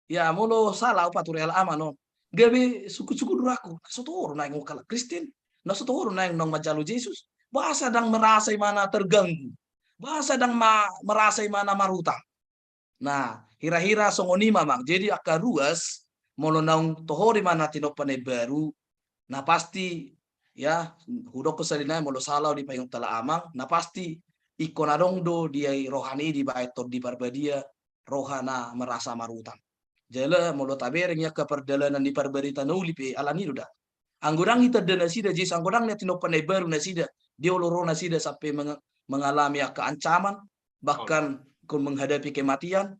ya molo sala au pature halak amang on, gabe sungkun-sungkun do rohangku, na so toho do naeng halak Kristen, na so toho do naeng naung manjalo Jesus, boasa ndang merasa imana terganggu, boasa ndang ma, merasa imana marutang. Nah, hira-hira songon i ma amang. Jadi angka ruas, molo naung toho do imana tinompa na imbaru, na pasti, ya, hudokkon sahali nai molo sala au di paingot halak amang, na pasti ingkon adong do di rohana i dibaen Tondi Parbadia roha na merasa marutang. Jala molo tabereng i angka pardalanan ni parbarita na uli pe alani i do da. Anggo ndang itanda nasida Jesus, anggo ndang na tinompa na imbaru nasida, dia olo ro nasida sampe meng-, mengalami angka ancaman, bahkan ingkon menghadapi kematian,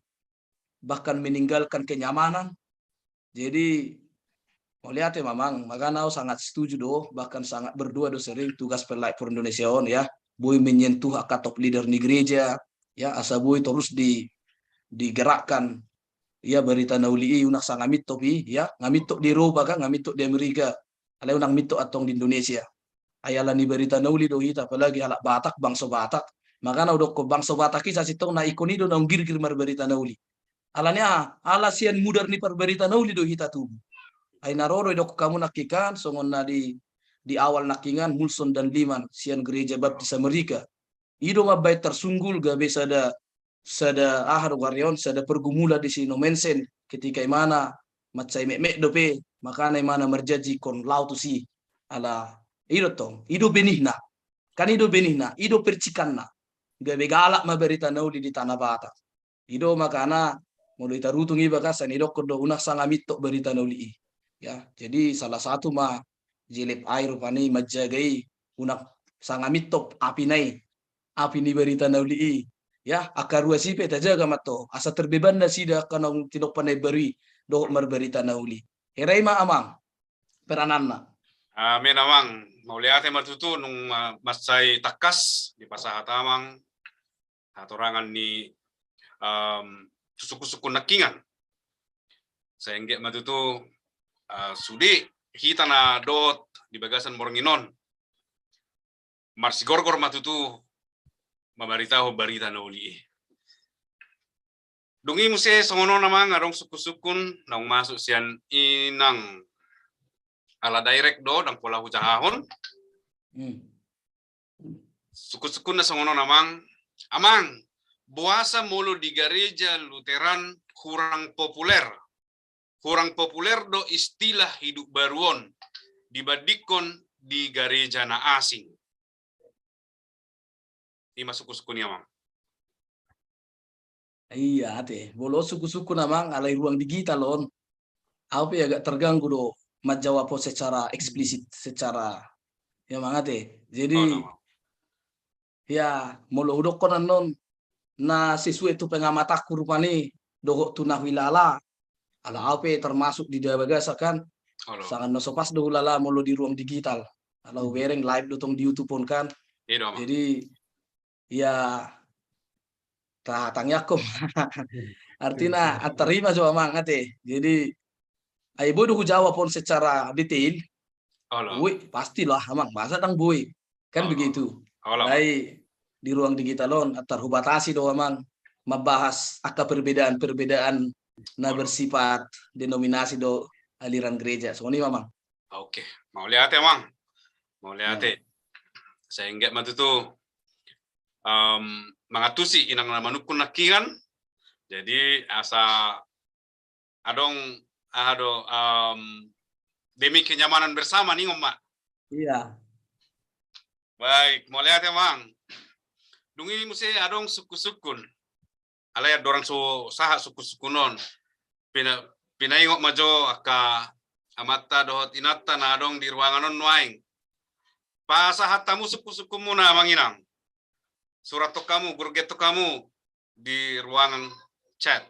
bahkan meninggalkan kenyamanan. Jadi mauliate ma amang, makana au sangat setuju do, bahkan sangat berdoa do sering tu Gospel Light for Indonesia on ya, boi menyentuh angka top leader ni gereja ya, asa boi torus di, digerakkan ya barita na uli i, unang sanga mintop i ya, nga mintop di Eropa kan, nga mintop di Amerika, alai unang mintop antong di Indonesia. Ai ala ni barita na uli do hita, apalagi halak Batak, bangso Batak. Makana hudokkon bangso Batak i sasintongna ingkon i do naung girgir marbarita na uli. Ala ni aha? Ala sian mudar ni parbarita na uli do hita tubu. Ai na ro do didokkon hamu nangkiningan, songon na di, di awal nangkiningan, Molson dan Leeman sian Gereja Baptis Amerika. I do mambaen tarsunggul gabe sada, sada aha do goarna on, sada pergumulan di si Nommensen, ketika imana mansai metmet dope, makana imana marjanji ingkon laho tusi. Ala i do tong, i do benihna. Kan i do benihna, i do percikanna. Gabe galak ma barita na uli di tana Batak. I do makana molo ita rutung iba kan sai nidokkon do unang sanga mintop barita na uli i. Ya, jadi salah satu ma jelep ai rupani manjaga i, unang sanga mintop api na i, api ni barita na uli i. Ya, angka ruas i pe tajaga ma antong asa terbeban nasida angka naung tinompa na imbaru i dohot marbarita na uli. Hira i ma amang perananna. Amin amang, mauliate ma tutu nunga mansai tangkas dipasahat amang hatorangan ni, em, sungkun-sungkun nangkiningan. Sai anggiat ma tutu, eh, sude hita na dohot di bagasan borngin on Marsigorgor ma tutu mamaritahon barita na uli i. Dung i muse songon on amang, adong sungkun-sungkun naung masuk sian inang, ala direct do, ndang pola hujahahon. Hmm. Sungkun-sungkunna songon on amang. Amang, boasa molo di gareja Lutheran hurang populer? Hurang populer do istilah hidup baru on dibandingkon di gareja na asing. I ma sungkun-sungkun i amang. Iya, ate. Molo sungkun-sungkun amang, alai ruang digital on, au pe agak terganggu do manjawab on secara eksplisit, secara, ya amang, ate. Jadi, ya, molo hudokkon annon, na sesuai tu pengamatanku rupani, dohot tu na huilala, ala au pe termasuk di dia bagasan kan. Sangat na so pas do hulala molo di ruang digital. Ala hubereng live do tong di YouTube on kan. Jadi, ya, tatangiangkon. Artina, antar i ma jo amang, ate. Jadi, ai boi do hujawab on secara detail. Boi, pastilah amang, masa ndang boi. Kan begitu. Alai di ruang digital on, antar hubatasi do amang mambahas angka perbedaan-perbedaan na bersifat denominasi do aliran gereja. Songon i ma amang. Oke, mauliate amang. Mauliate. Sai anggiat ma tutu, em, mangantusi inang na manungkun nangkiningan. Jadi asa adong, aha do, em, demi kenyamanan bersama ningon ma. Iya. Baik, mauliate amang. Dung i muse adong sungkun-sungkun. Alai andorang so sahat sungkun-sungkun on, pina-, pinaingot ma jo angka amanta dohot inanta na adong di ruangan on nuaeng. Pasahat hamu sungkun-sungkunmuna amang inang. Surathon hamu, gurgeton hamu di ruangan chat.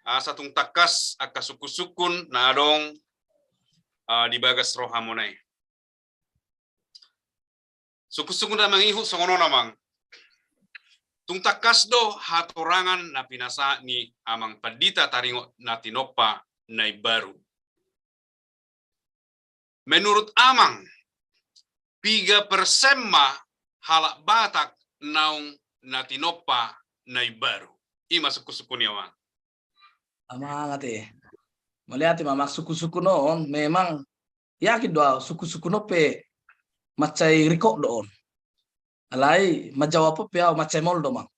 Asa tung tangkas angka sungkun-sungkun na adong, ah, di bagas rohamuna i. Sungkun-sungkun na mangihut songon on amang. Tung tangkas do hatorangan na pinasahat ni amang pandita taringot na tinompa na imbaru. Menurut amang, piga persen ma halak Batak naung na tinompa na imbaru? I ma sungkun-sungkun i amang. Amang ate. Mauliate ma amang, sungkun-sungkun on memang yakin do au, sungkun-sungkun on pe mansai rikot do on. Alai manjawab on pe au mansai maol do amang.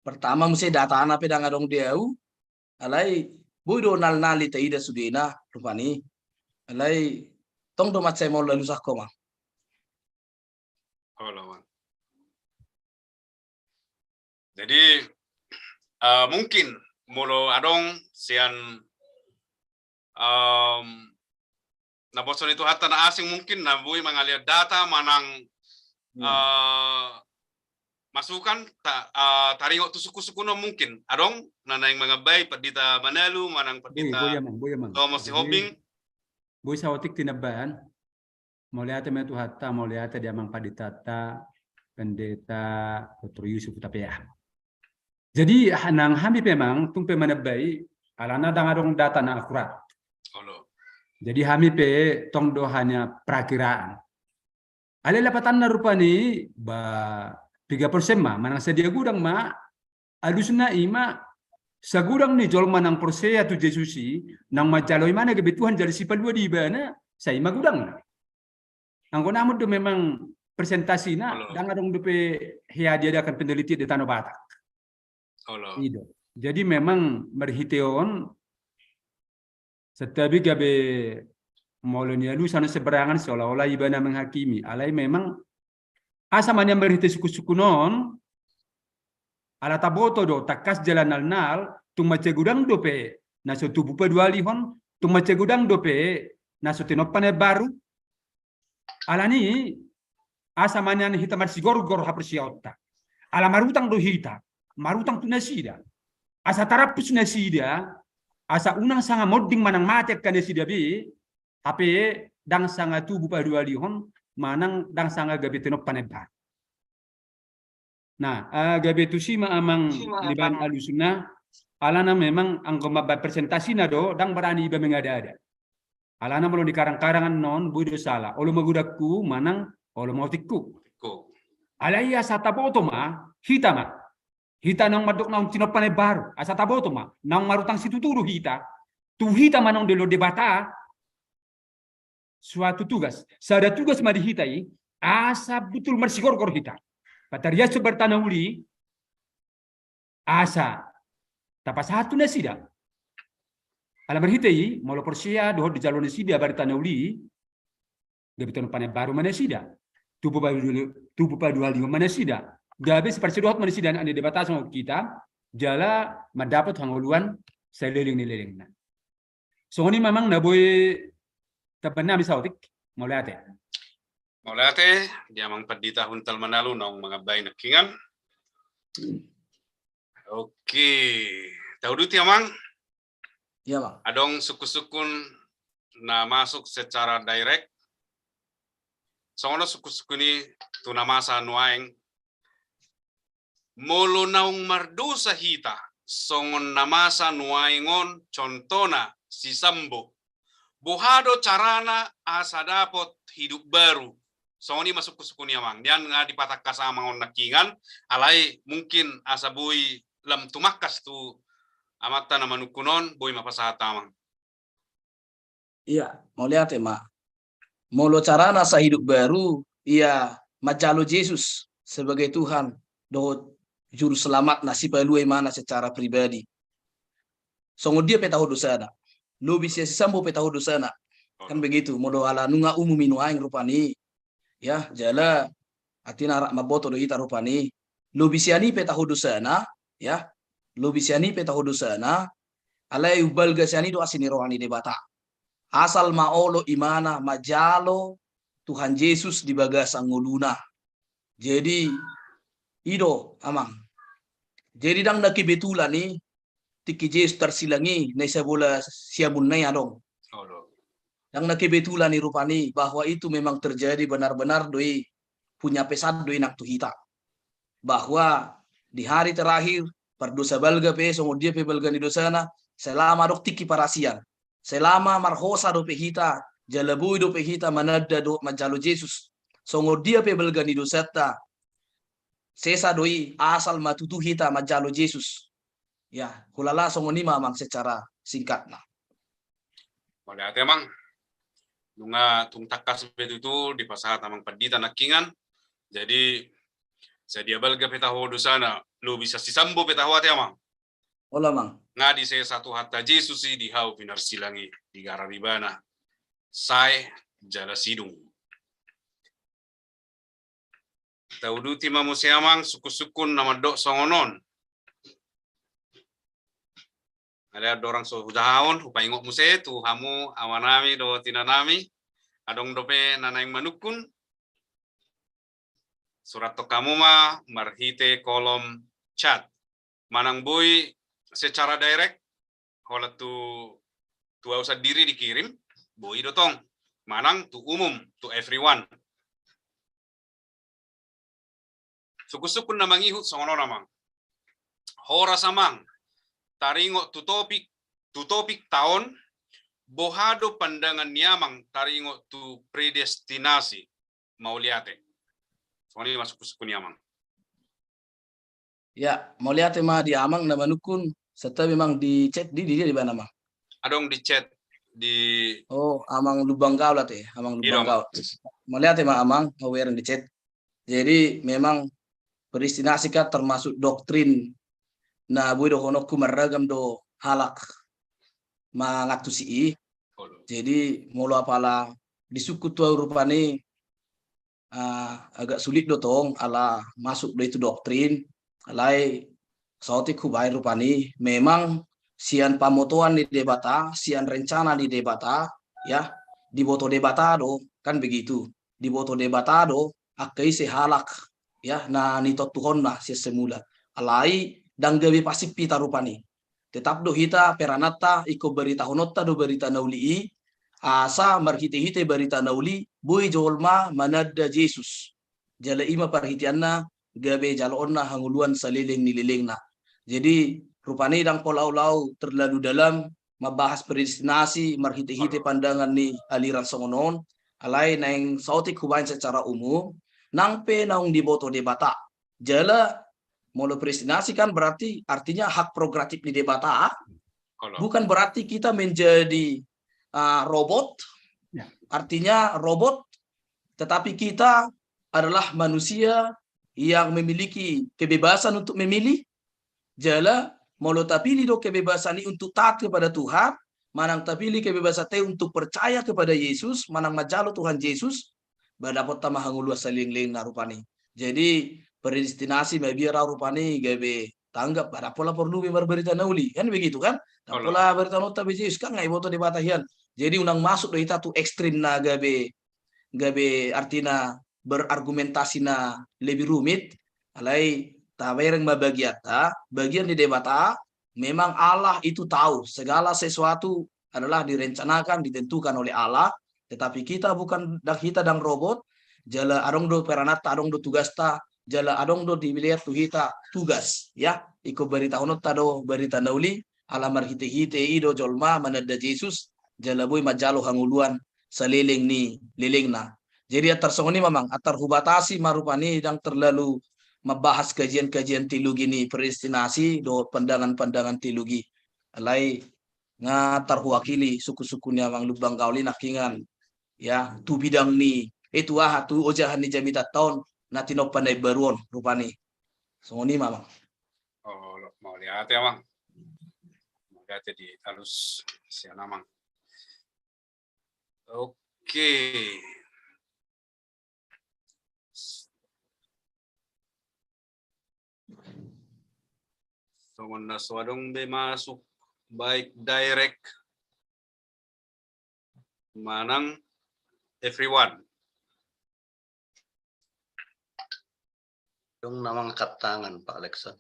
Pertama muse datana pe ndang adong di au, alai boi do nalnal taida sudena rupani. Alai tong do mansai maol alusangku amang. Jadi, eh, mungkin molo adong sian, em, naposo ni Tuhanta na asing mungkin na boi mangalean data manang, eh, masukan ta-, eh, taringot tu sungkun-sungkun on mungkin adong na naeng manambai Pandita Manalu manang Pandita Tomo Sihombing. Boi saotik tinambahan. Mauliate ma Tuhanta, mauliate di amang panditanta, Pandita Doktor Yusuf Hutapea. Jadi, ha-, nang hami pe amang, tung pe manambai, alana ndang adong data na akurat. Jadi, hami pe tong do hanya perakiraan. Alai lapatanna rupani, ba, piga persen ma, manang sadia godang ma, alusna i ma, sagodang ni jolma naung porsea tu Jesus i, naung manjalo Ibana gabe Tuhan jala Sipalua di ibana, sai i ma godangna. Anggo namot do memang presentasina, ndang adong dope hea diadakan penelitian di Tano Batak. I do. Jadi memang marhite on, santabi gabe molo nialusan seberangan seolah-olah ibana menghakimi. Alai memang asa ma nian marhite sungkun-sungkun on, ala taboto do, tangkas jala nalnal, tung mansai godang dope na so tubu padualihon, tung mansai godang dope na so tinompa na imbaru. Alani, asa ma nian hita marsigorgor haporseaonta. Ala marutang do hita, marutang tu nasida. Asa tarampus nasida, asa unang sanga monding manang mate angka nasida be, hape ndang sanga tubu padualihon, manang ndang sanga gabe tinompa na imbaru. Nah, eh, gabe tusi ma amang nibaen alusna, alana memang anggo mambaen presentasina do, ndang barani iba mengada-ada. Alana molo di karang-karang annon boi do sala, olo ma godangku manang olo ma otikku. Alai asa taboto ma hita ma, hita naung mandok naung tinompa na imbaru, asa taboto ma naung marutang situtu do hita tu hita manang dilo Debata. Suatu tugas, sada tugas ma di hita i, asa butul marsigorgor hita patariashon barita na uli, asa tapasahat tu nasida. Ala marhite i, molo porsea dohot dijalo nasida barita na uli, gabe tinompa na imbaru ma nasida, tubu paduahaliongan ma nasida, gabe siparsidohot ma nasida anak ni Debata songon hita, jala mandapot hangoluan saleleng ni lelengna. Songon i ma amang na boi tambahen nami saotik. Mauliate. Mauliate di amang pandita Huntal Manalu naung mangambai nangkiningan. Oke, tauduti amang. Iya amang. Adong sungkun-sungkun na masuk secara direct. Songon on sungkun-sungkun i tu na masa nuaeng. Molo naung mardosa hita songon na masa nuaeng on, contohna si Sambo, boha do carana asa dapot hidup baru? Songon i ma sungkun-sungkun i amang. Nian nga dipatangkas amang on nangkiningan, alai mungkin asa boi lam tumangkas tu amanta na manungkun on, boi ma pasahat amang. Iya, mauliate ma. Molo carana asa hidup baru, ia manjalo Jesus sebagai Tuhan dohot juru selamat na sipalua imana secara pribadi. Songon dia pe taho dosana, lobi sian si Sambo pe taho dosana. Kan begitu, molo ala nunga umum i nuaeng rupani. Ya, jala atina arak mamboto do hita rupani. Lobi sian i pe taho dosana, ya. Lobi sian i pe taho dosana, alai umbalga sian i do asi ni roha ni Debata. Asal ma olo imana manjalo Tuhan Jesus di bagasan ngoluna. Jadi i do amang. Jadi ndang na kebetulan i tingki Jesus tarsilang i na isa bola siamun na i adong. Ndang na kebetulan i rupani bahwa itu memang terjadi, benar-benar do i punya pesan do i nang tu hita. Bahwa di hari terakhir pardosa balga pe songon dia pe balga ni dosana, selama adong tingki parasian, selama marhosa dope hita, jala boi dope hita mananda dohot manjalo Jesus, songon dia pe balga ni dosanta, sesa do i asal ma tutu hita manjalo Jesus. Ya, hulala songon i ma amang secara singkatna. Mauliate amang. Nunga tung tangkas be tutu dipasahat amang pandita nangkiningan. Jadi sadia balga pe taho dosana, lobi sian si Sambo pe taho ate amang. Olo amang. Nga disesa Tuhanta Jesus i di hau pinarsilang i, digarar ibana sae jala sidung. Tauduti ma muse amang sungkun-sungkun na mandok songon on. Alai andorang so hujahahon, hupaingot muse tu hamu amanami dohot inanami, adong dope na naeng manungkun, surathon hamu ma marhite kolom chat. Manang boi secara direct, holan tu, tu au sandiri dikirim, boi do tong. Manang tu umum, to everyone. Sungkun-sungkun na mangihut songon on amang. Horas amang, taringot tu topik, tu topik ta on, boha do pandangan ni amang taringot tu predestinasi? Mauliate. Songon i ma sungkun-sungkun ni amang. Ya, mauliate ma di amang na manungkun, serta memang di chat di, di dia di mana amang? Adong di chat di. Oh, amang Lubang Gaul ate, amang Lubang Gaul. Mauliate ma amang, aware di chat. Jadi memang predestinasi kan termasuk doktrin na boi dohononku marragam do halak mangantusi i. Jadi molo apala disungkun tu au rupani, ah, agak sulit do tong ala masuk do itu doktrin. Alai saotik hubaen rupani memang sian pamotoan ni Debata, sian rencana ni Debata, ya, diboto Debata do, kan begitu. Diboto Debata do angka ise halak, ya, na nitontuhonna sian semula. Alai ndang gabe pasip hita rupani. Tetap do hita perananta ingkon baritahononta do barita na uli i, asa marhite-hite barita na uli boi jolma mananda Jesus. Jala i ma parhiteanna gabe jaloonna hangoluan saleleng ni lelengna. Jadi rupani ndang pola au terlalu dalam mambahas predestinasi marhite-hite pandangan ni aliran songon on, alai naeng saotik hubaen secara umum, nang pe naung diboto Debata. Jala molo predestinasi kan berarti artinya hak prerogatif ni Debata, bukan berarti kita menjadi, ah, robot, artinya robot, tetapi kita adalah manusia yang memiliki kebebasan untuk memilih. Jala molo tapilih do kebebasan i untuk taat kepada Tuhan, manang tapilih kebebasan i untuk percaya kepada Yesus, manang manjalo Tuhan Yesus, ba dapotta ma hangoluan salelenglelengna rupani. Jadi predestinasi mabiar au rupani gabe tanggap, ba dang pola porlu be marbarita na uli, kan begitu kan? Dang pola barita na uli be Jesus kan nga diboto Debata hian. Jadi unang masuk do hita tu ekstrim na gabe, gabe artina berargumentasi na lebih rumit, alai tabereng ma bagianta, bagian ni Debata, memang Allah itu tahu segala sesuatu adalah direncanakan, ditentukan oleh Allah, tetapi kita bukan, dang hita dang robot, jala adong do perananta, adong do tugasta, jala adong do dilean tu hita tugas, ya, ingkon baritahononta do barita na uli, ala marhite-hite i do jolma mananda Jesus, jala boi manjalo hangoluan saleleng ni lelengna. Jadi antar songon i ma amang, antar hubatasi ma rupani, dang terlalu mambahas kajian-kajian teologi ni predestinasi dohot pandangan-pandangan teologi. Alai nga tarhuakili sungkun-sungkun ni amang Lumban Gaol i nangkiningan, ya, tu bidang ni, eh, tu aha, tu ojahan ni jamitanta on na tinompa na imbaru on rupani. Songon i ma amang. Oh, mauliate amang. Mauliate di alus sian amang. Oke. Songon na so adong be masuk, baik direct manang everyone. Dong na mangangkat tangan, Pak Alexan.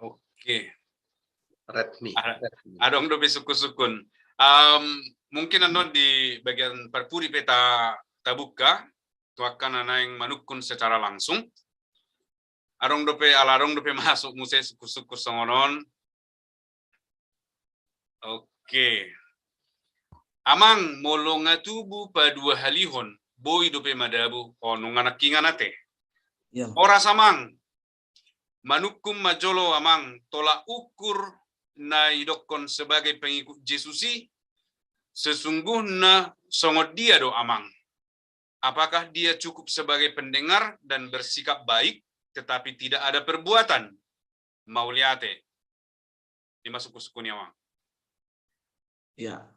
Oke. Redmi. Adong dope sungkun-sungkun. Mungkin annon di bagian parpudi pe ta, tabuka tu angka na naeng manungkun secara langsung. Adong dope, ala adong dope masuk muse sungkun-sungkun songon on. Oke. Amang, molo nga tubu paduahalihon, boi dope madabu, o nunga nangkiningan ate. Horas amang, manungkun ma jolo amang, tolak ukur na idokkon sebagai pengikut Jesus i, sesungguhna songon dia do amang? Apakah dia cukup sebagai pendengar dan bersikap baik, tetapi tidak ada perbuatan? Mauliate. Ima sungkun-sungkun i amang. Ya.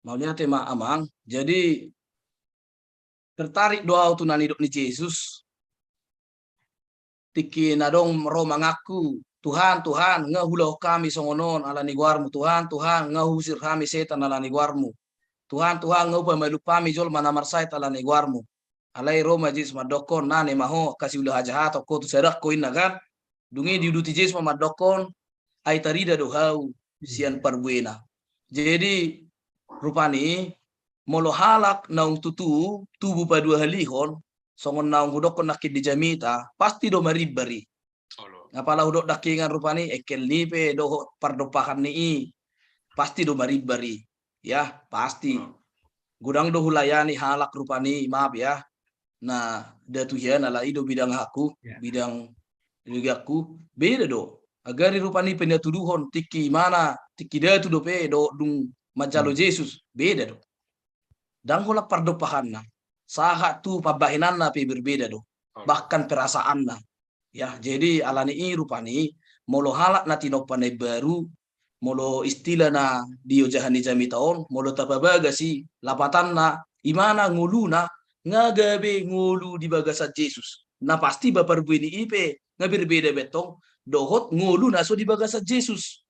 Mauliate ma amang. Jadi tertarik do au tu na nidok ni Jesus. Tingki na adong ro mangaku, Tuhan, Tuhan, nga huulahon hami songon on ala ni goarmu. Tuhan, Tuhan, nga huusir hami setan ala ni goarmu. Tuhan, Tuhan, nga hupamalum hami jolma na marsahit ala ni goarmu. Alai ro ma Jesus mandokkon, nane ma ho, angka siula hajahaton ho tu sadangko inna kan. Dung i diuduti Jesus ma mandokkon, ai tarida do hau sian parbuena. Jadi rupani molo halak naung tutu tubu paduahalihon, songon naung hudokkon nangkin di jamita, pasti do marimbar i. Apala hudok nangkiningan rupani, engkel ni pe dohot pardompahan ni i, pasti do marimbar i. Ya, pasti. Godang do hulayani halak rupani, maaf ya. Na datu hian ala i do bidang haku, bidang ideologiku, beda do. Agari rupani pe na tuduhon tingki imana, tingki datu dope dohot dung manjalo Jesus, beda do. Dang holan pardompahanna, sahat tu pambahenanna pe berbeda do. Bahkan perasaanna. Ya, jadi ala ni i rupani, molo halak na tinompa na imbaru, molo istilah na di ojahan ni jamita on, molo tapabagas i, lapatanna, imana ngoluna, nga gabe ngolu di bagasan Jesus. Na pasti ba parbue ni i pe, nga berbeda be tong, dohot ngolu na so di bagasan Jesus.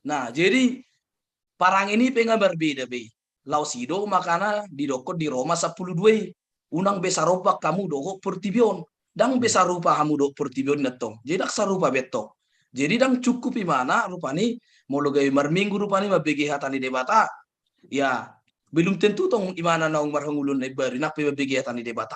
Nah, jadi parange ni i pe nga marbeda be. Laos i do makana didokkon di Roma sampulu dua i, unang be saropak hamu dohot portibi on. Dang be sarupa hamu dohot portibi on antong. Jadi dang sarupa be tong. Jadi dang cukup imana rupani, molo gabe marminggu rupani mambege hata ni Debata. Ya, belum tentu tong imana naung marhangoluan na imbaru i nang pe mambege hata ni Debata.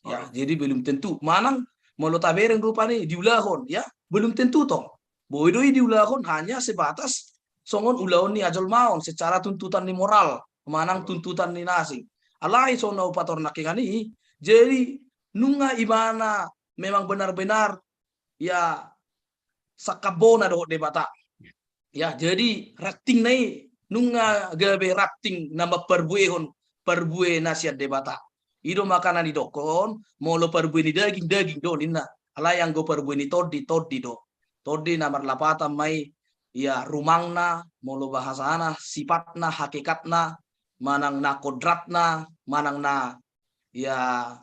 Ya, jadi belum tentu. Manang molo tabereng rupani diulahon, ya, belum tentu tong. Boi do i diulahon hanya sebatas songon ulaon ni hajolmaon secara tuntutan ni moral manang tuntutan ni na asing. Alai songon na hupatorang nangkiningan i, jadi nunga ibana memang benar-benar, ya, sangkap bona dohot Debata. Ya, jadi rantingna i nunga gabe ranting na mamparbuehon parbue na sian Debata. I do makana didokkon, molo parbue ni daging, daging do ninna. Alai anggo parbue ni tondi, tondi do. Tondi na marlapatan ma i, ya, rumangna, molo bahasana, sifatna, hakikatna, manang na kodratna, manang na, ya,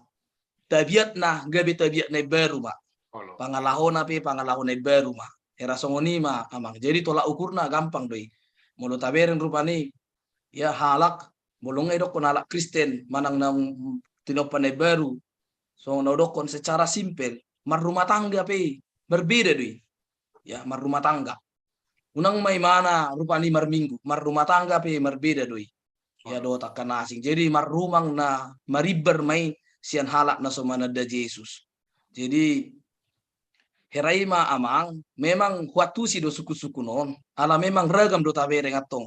tabiatna, gabe tabiat na imbaru ma. Olo. Pangalahona pe pangalaho na imbaru ma. Hira songon i ma, Amang. Jadi tolak ukurna gampang do i. Molo tabereng rupani, ya, halak, molo nga didokkon halak Kristen, manang na, mm, tinompa na imbaru. Songon na hudokkon secara simpel, marrumah tangga pe berbeda do i. Ya, marrumah tangga. Unang ma ibana rupani marminggu, marrumah tangga pe marbeda do i. Ya, dohot angka na asing. Jadi marrumang na marimbar ma i sian halak na so mananda Jesus. Jadi hira i ma, Amang, memang huantusi do sungkun-sungkun on, ala memang ragam do tabereng antong.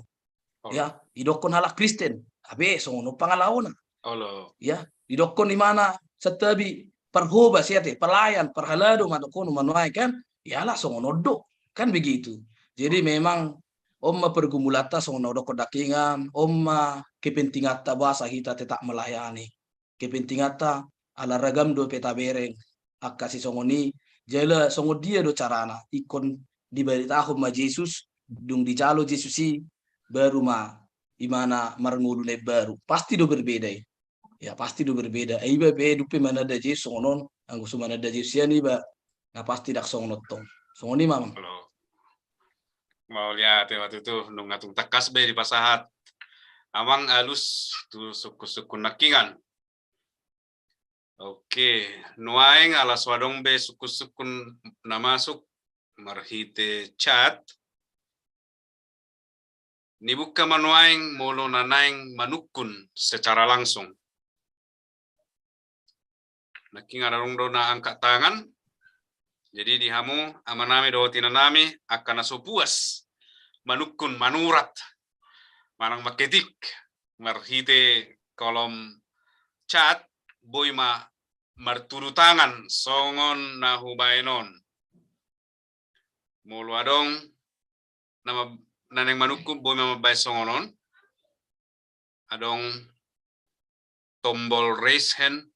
Olo. Ya, didokkon halak Kristen, abe songon on pangalahona. Olo. Ya, didokkon ibana santabi parhobas, ya, te, pelayan, parhalado ma dokkon manuaeng kan, ya, ala songon on do. Kan begitu. Jadi memang on ma pergumulanta songon na hudokkon nangkiningan, on ma kepentinganta boasa hita tetap melayani. Kepentinganta ala ragam dope tabereng angka sisongon i, jala songon dia do carana, ingkon dibaritahon ma Jesus, dung dijalo Jesus i, baru ma ibana marngolu na imbaru. Pasti do berbeda i. Ya, pasti do berbeda. Ai iba pe dung pe mananda Jesus songon on, anggo so mananda Jesus sian iba, na pasti ndang songon on tong. Songon i ma, Amang. Olo. Mauliate ma tutu, nunga tung tangkas be dipasahat Amang alus tu sungkun-sungkun nangkiningan. Oke, nuaeng ala so adong be sungkun-sungkun na masuk marhite chat. Nibuka ma nuaeng molo na naeng manungkun secara langsung. Nangkiningan adong do na angkat tangan. Jadi di hamu amanami dohot inanami, angka na so puas manungkun, manurat, manang mangketik marhite kolom chat, boi ma martudu tangan songon na hubaen on. Molo adong na ma-, na naeng manungkun, boi ma mambaen songon on. Adong tombol raise hand.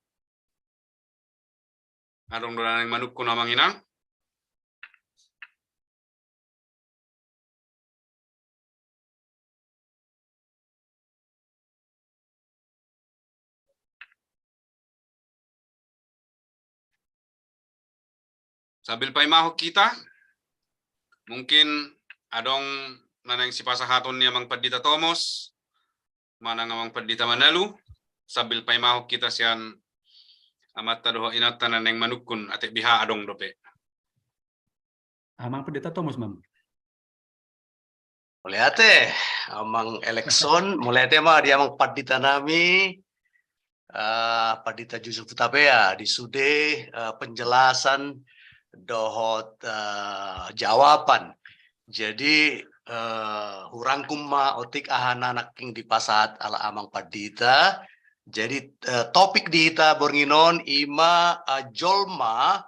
Adong do na naeng manungkun, Amang Inang? Sambil paimahon hita, mungkin adong na naeng sipasahaton ni Amang Pandita Tomos manang Amang Pandita Manalu, sambil paimahon hita sian amanta dohot inanta na naeng manungkun, atik biha adong dope. Amang Pandita Tomos, Mam. Mauliate, Amang Elekson, mauliate ma di Amang Pandita nami, eh, Pandita Yusuf Hutapea, di sude, eh, penjelasan dohot, eh, jawaban. Jadi, eh, hurangkum ma otik aha na nangkin dipasahat ala Amang Pandita. Jadi, eh, topik di hita borngin on ima, eh, jolma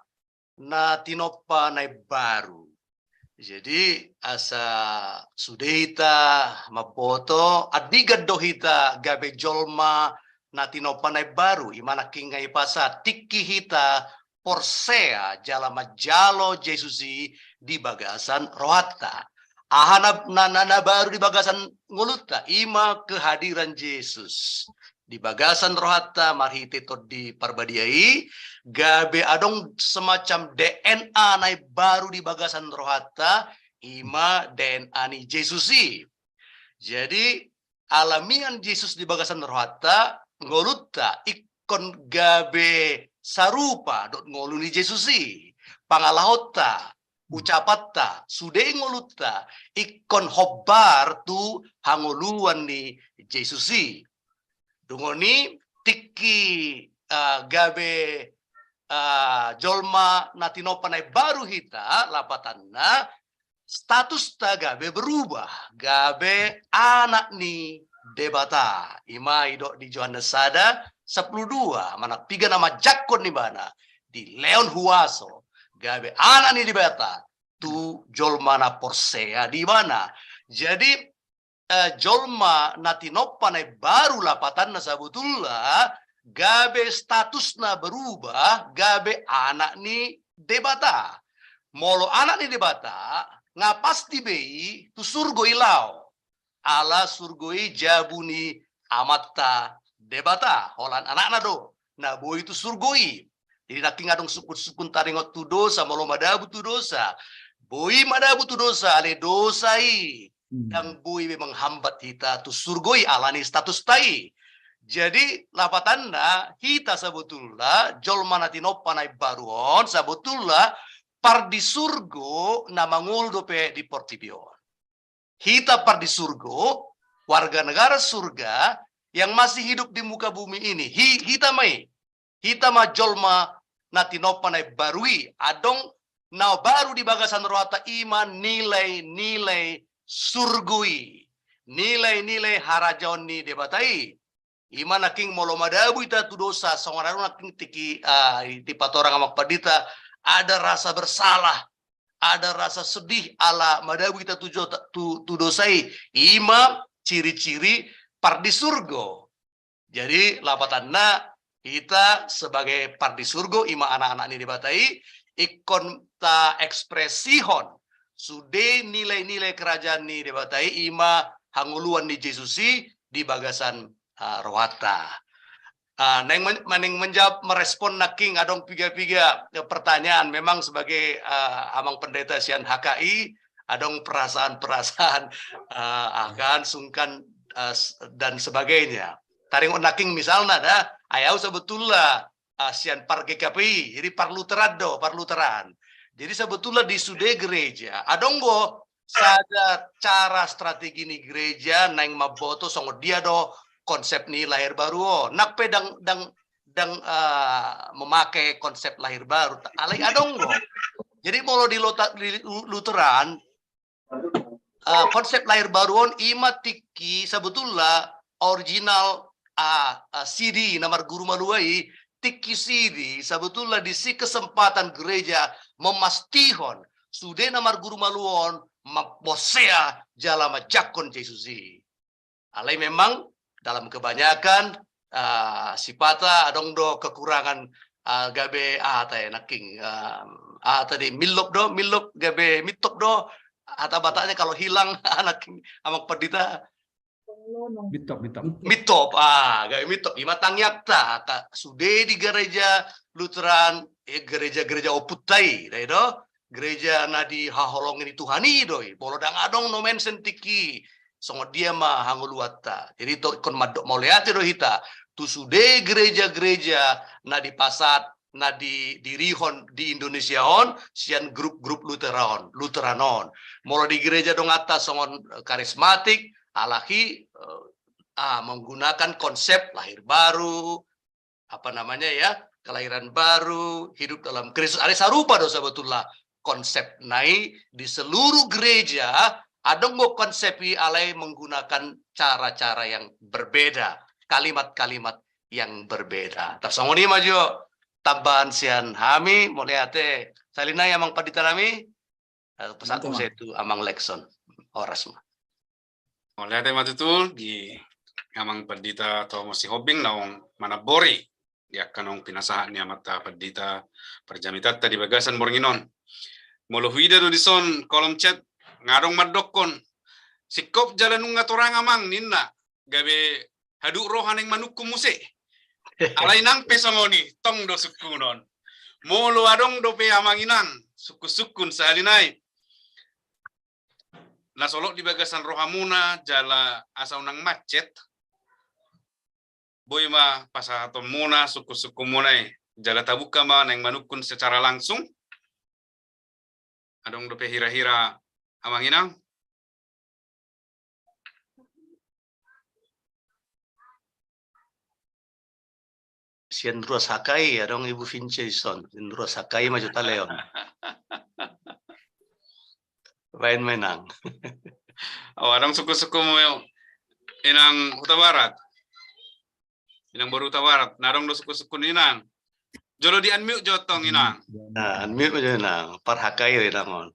na tinompa na imbaru. Jadi asa sude hita mamboto, andigan do hita gabe jolma na tinompa na imbaru, ima nangkin nga dipasahat tingki hita porsea jala manjalo Jesus i di bagasan rohanta. Aha na, na, na, na baru di bagasan ngolunta, ima kehadiran Jesus di bagasan rohanta marhite Tondi Parbadia i, gabe adong semacam D N A na imbaru di bagasan rohanta, ima D N A ni Jesus i. Jadi, ala mian Jesus di bagasan rohanta, ngolunta ingkon gabe sarupa dohot ngolu ni Jesus i. Pangalahonta, ucapanta, sude ngolunta ingkon hombar tu hangoluan ni Jesus i. Dung on i tingki, eh, gabe, eh, jolma na tinompa na imbaru hita, lapatanna, statusta gabe berubah, gabe anak ni Debata. I ma didok di Johannes sada, sampulu dua, manang piga na manjangkon ibana, dilehon huaso, gabe anak ni Debata, tu jolma na porsea di ibana. Jadi, eh, jolma na tinompa na imbaru lapatanna sabotulna, gabe statusna berubah, gabe anak ni Debata. Molo anak ni Debata, nga pasti be i tu surgo i laho. Ala surgo i jabu ni Amanta Debata, holan anakna do na boi tu surgo i. Jadi nangkin adong sungkun-sungkun taringot tu dosa, molo madabu tu dosa. Boi madabu tu dosa, alai dosa i ndang boi be menghambat hita tu surgo i ala ni statusta i. Jadi lapatanna, hita sabotulna jolma na tinompa na imbaru on sabotulna pardisurgo na mangolu dope di portibi on. Hita pardisurgo, warga negara surga yang masih hidup di muka bumi ini. Hi-, hita ma i. Hita ma jolma na tinompa na imbaru i. Adong na baru di bagasan rohanta, i ma nilai-nilai surgo i. Nilai-nilai harajaon ni Debata i. I ma nangkin molo madabu hita tu dosa, songon adong nangkin tingki, ah, dipatorang Amang Pandita, ada rasa bersalah, ada rasa sedih ala madabu hita tu jo-, tu, tu dosa i. I ma ciri-ciri pardisurgo. Jadi lapatanna, hita sebagai pardisurgo, i ma anak-anak ni Debata i, ingkon taekspresihon sude nilai-nilai kerajaan ni Debata i, i ma hangoluan ni Jesus i di bagasan, ah, rohanta. Ah, naeng men-, naeng menjawab, merespon nangkin adong piga-piga, eh, pertanyaan. Memang sebagai, ah, Amang Pendeta sian H K I, adong perasaan-perasaan, ah, akan sungkan, ah, s-, dan sebagainya. Taringot nangkin misalna da, ai au sebetulna, ah, sian par-G K P I, jadi parluteran do, parluteran. Jadi sebetulna di sude gereja, adong do sada cara strategi ni gereja naeng mamboto songon dia do konsep ni lahir baru on. Nang pe ndang, ndang, ndang, ah, memakai konsep lahir baru, alai adong do. Jadi molo di lota-, di Lu-, Lutheran, ah, konsep lahir baru on i ma tingki sebetulna original, ah, ah, C D na marguru malua i, tingki C D sebetulna disi kesempatan gereja memastihon sude na marguru malua on mamporsea jala manjangkon Jesus i. Alai memang dalam kebanyakan, ah, sipata adong do kekurangan, ah, gabe, ah, hata i nangkin, ah, ah, hata i millop do, millop gabe mintop do, hata Bataknya kalau hilang, nangkin Amang Pandita. Mintop, mintop. Mintop, ah, gabe mintop. I ma tangiangta, ka-, sude di gereja Lutheran, eh, gereja-gereja ompunta i, da i do? Gereja na dihaholongi ni Tuhan i do i. Molo ndang adong no mention tingki, songon dia ma hangoluanta. Jadi to-, ingkon mandok mauliate do hita tu sude gereja-gereja na dipasahat, na didirihon di Indonesia on sian grup-grup Lutheran, Lutheran on. Molo di gereja donganta songon, eh, karismatik, alai, eh, ah, menggunakan konsep lahir baru, apa namanya ya, kelahiran baru, hidup dalam Kristus. Alai sarupa do sebetulna konsepna i di seluruh gereja, adong do konsep i alai menggunakan cara-cara yang berbeda, kalimat-kalimat yang berbeda. Tarsongon i ma jo tambahan sian hami, mauliate. Sahali nai Amang Pandita nami, eh, pasahat muse tu Amang Lexon. Horas ma. Mauliate ma tutu di Amang Pandita Tomo Sihombing naung manambori di angka naung pinasahat ni Amanta Pandita parjamitanta di bagasan borngin on. Molo huida do dison kolom chat, nga adong mandokkon, singkop jala nunga torang Amang ninna, gabe haduk roha naeng manungkun muse. Alai nang pe songon i, tong do sungkunon. Molo adong dope Amang Inang sungkun-sungkun sahali nai, na solot di bagasan rohamuna jala asa unang macet, boi ma pasahatonmuna sungkun-sungkunmuna i. Jala tabuka ma naeng manungkun secara langsung. Adong dope hira-hira Amang Inang? Sian ruas H K I, adong Ibu Vince dison. Sian ruas H K I ma jo talehon. Baen ma, Inang. Oh, adong sungkun-sungkunmu, Inang Hutabarat. Inang boru Hutabarat, na adong do sungkun-sungkun, Inang. Jolo di-unmute jo tong, Inang. Nah, unmute jo, Inang. Parhaka i, Inang, on.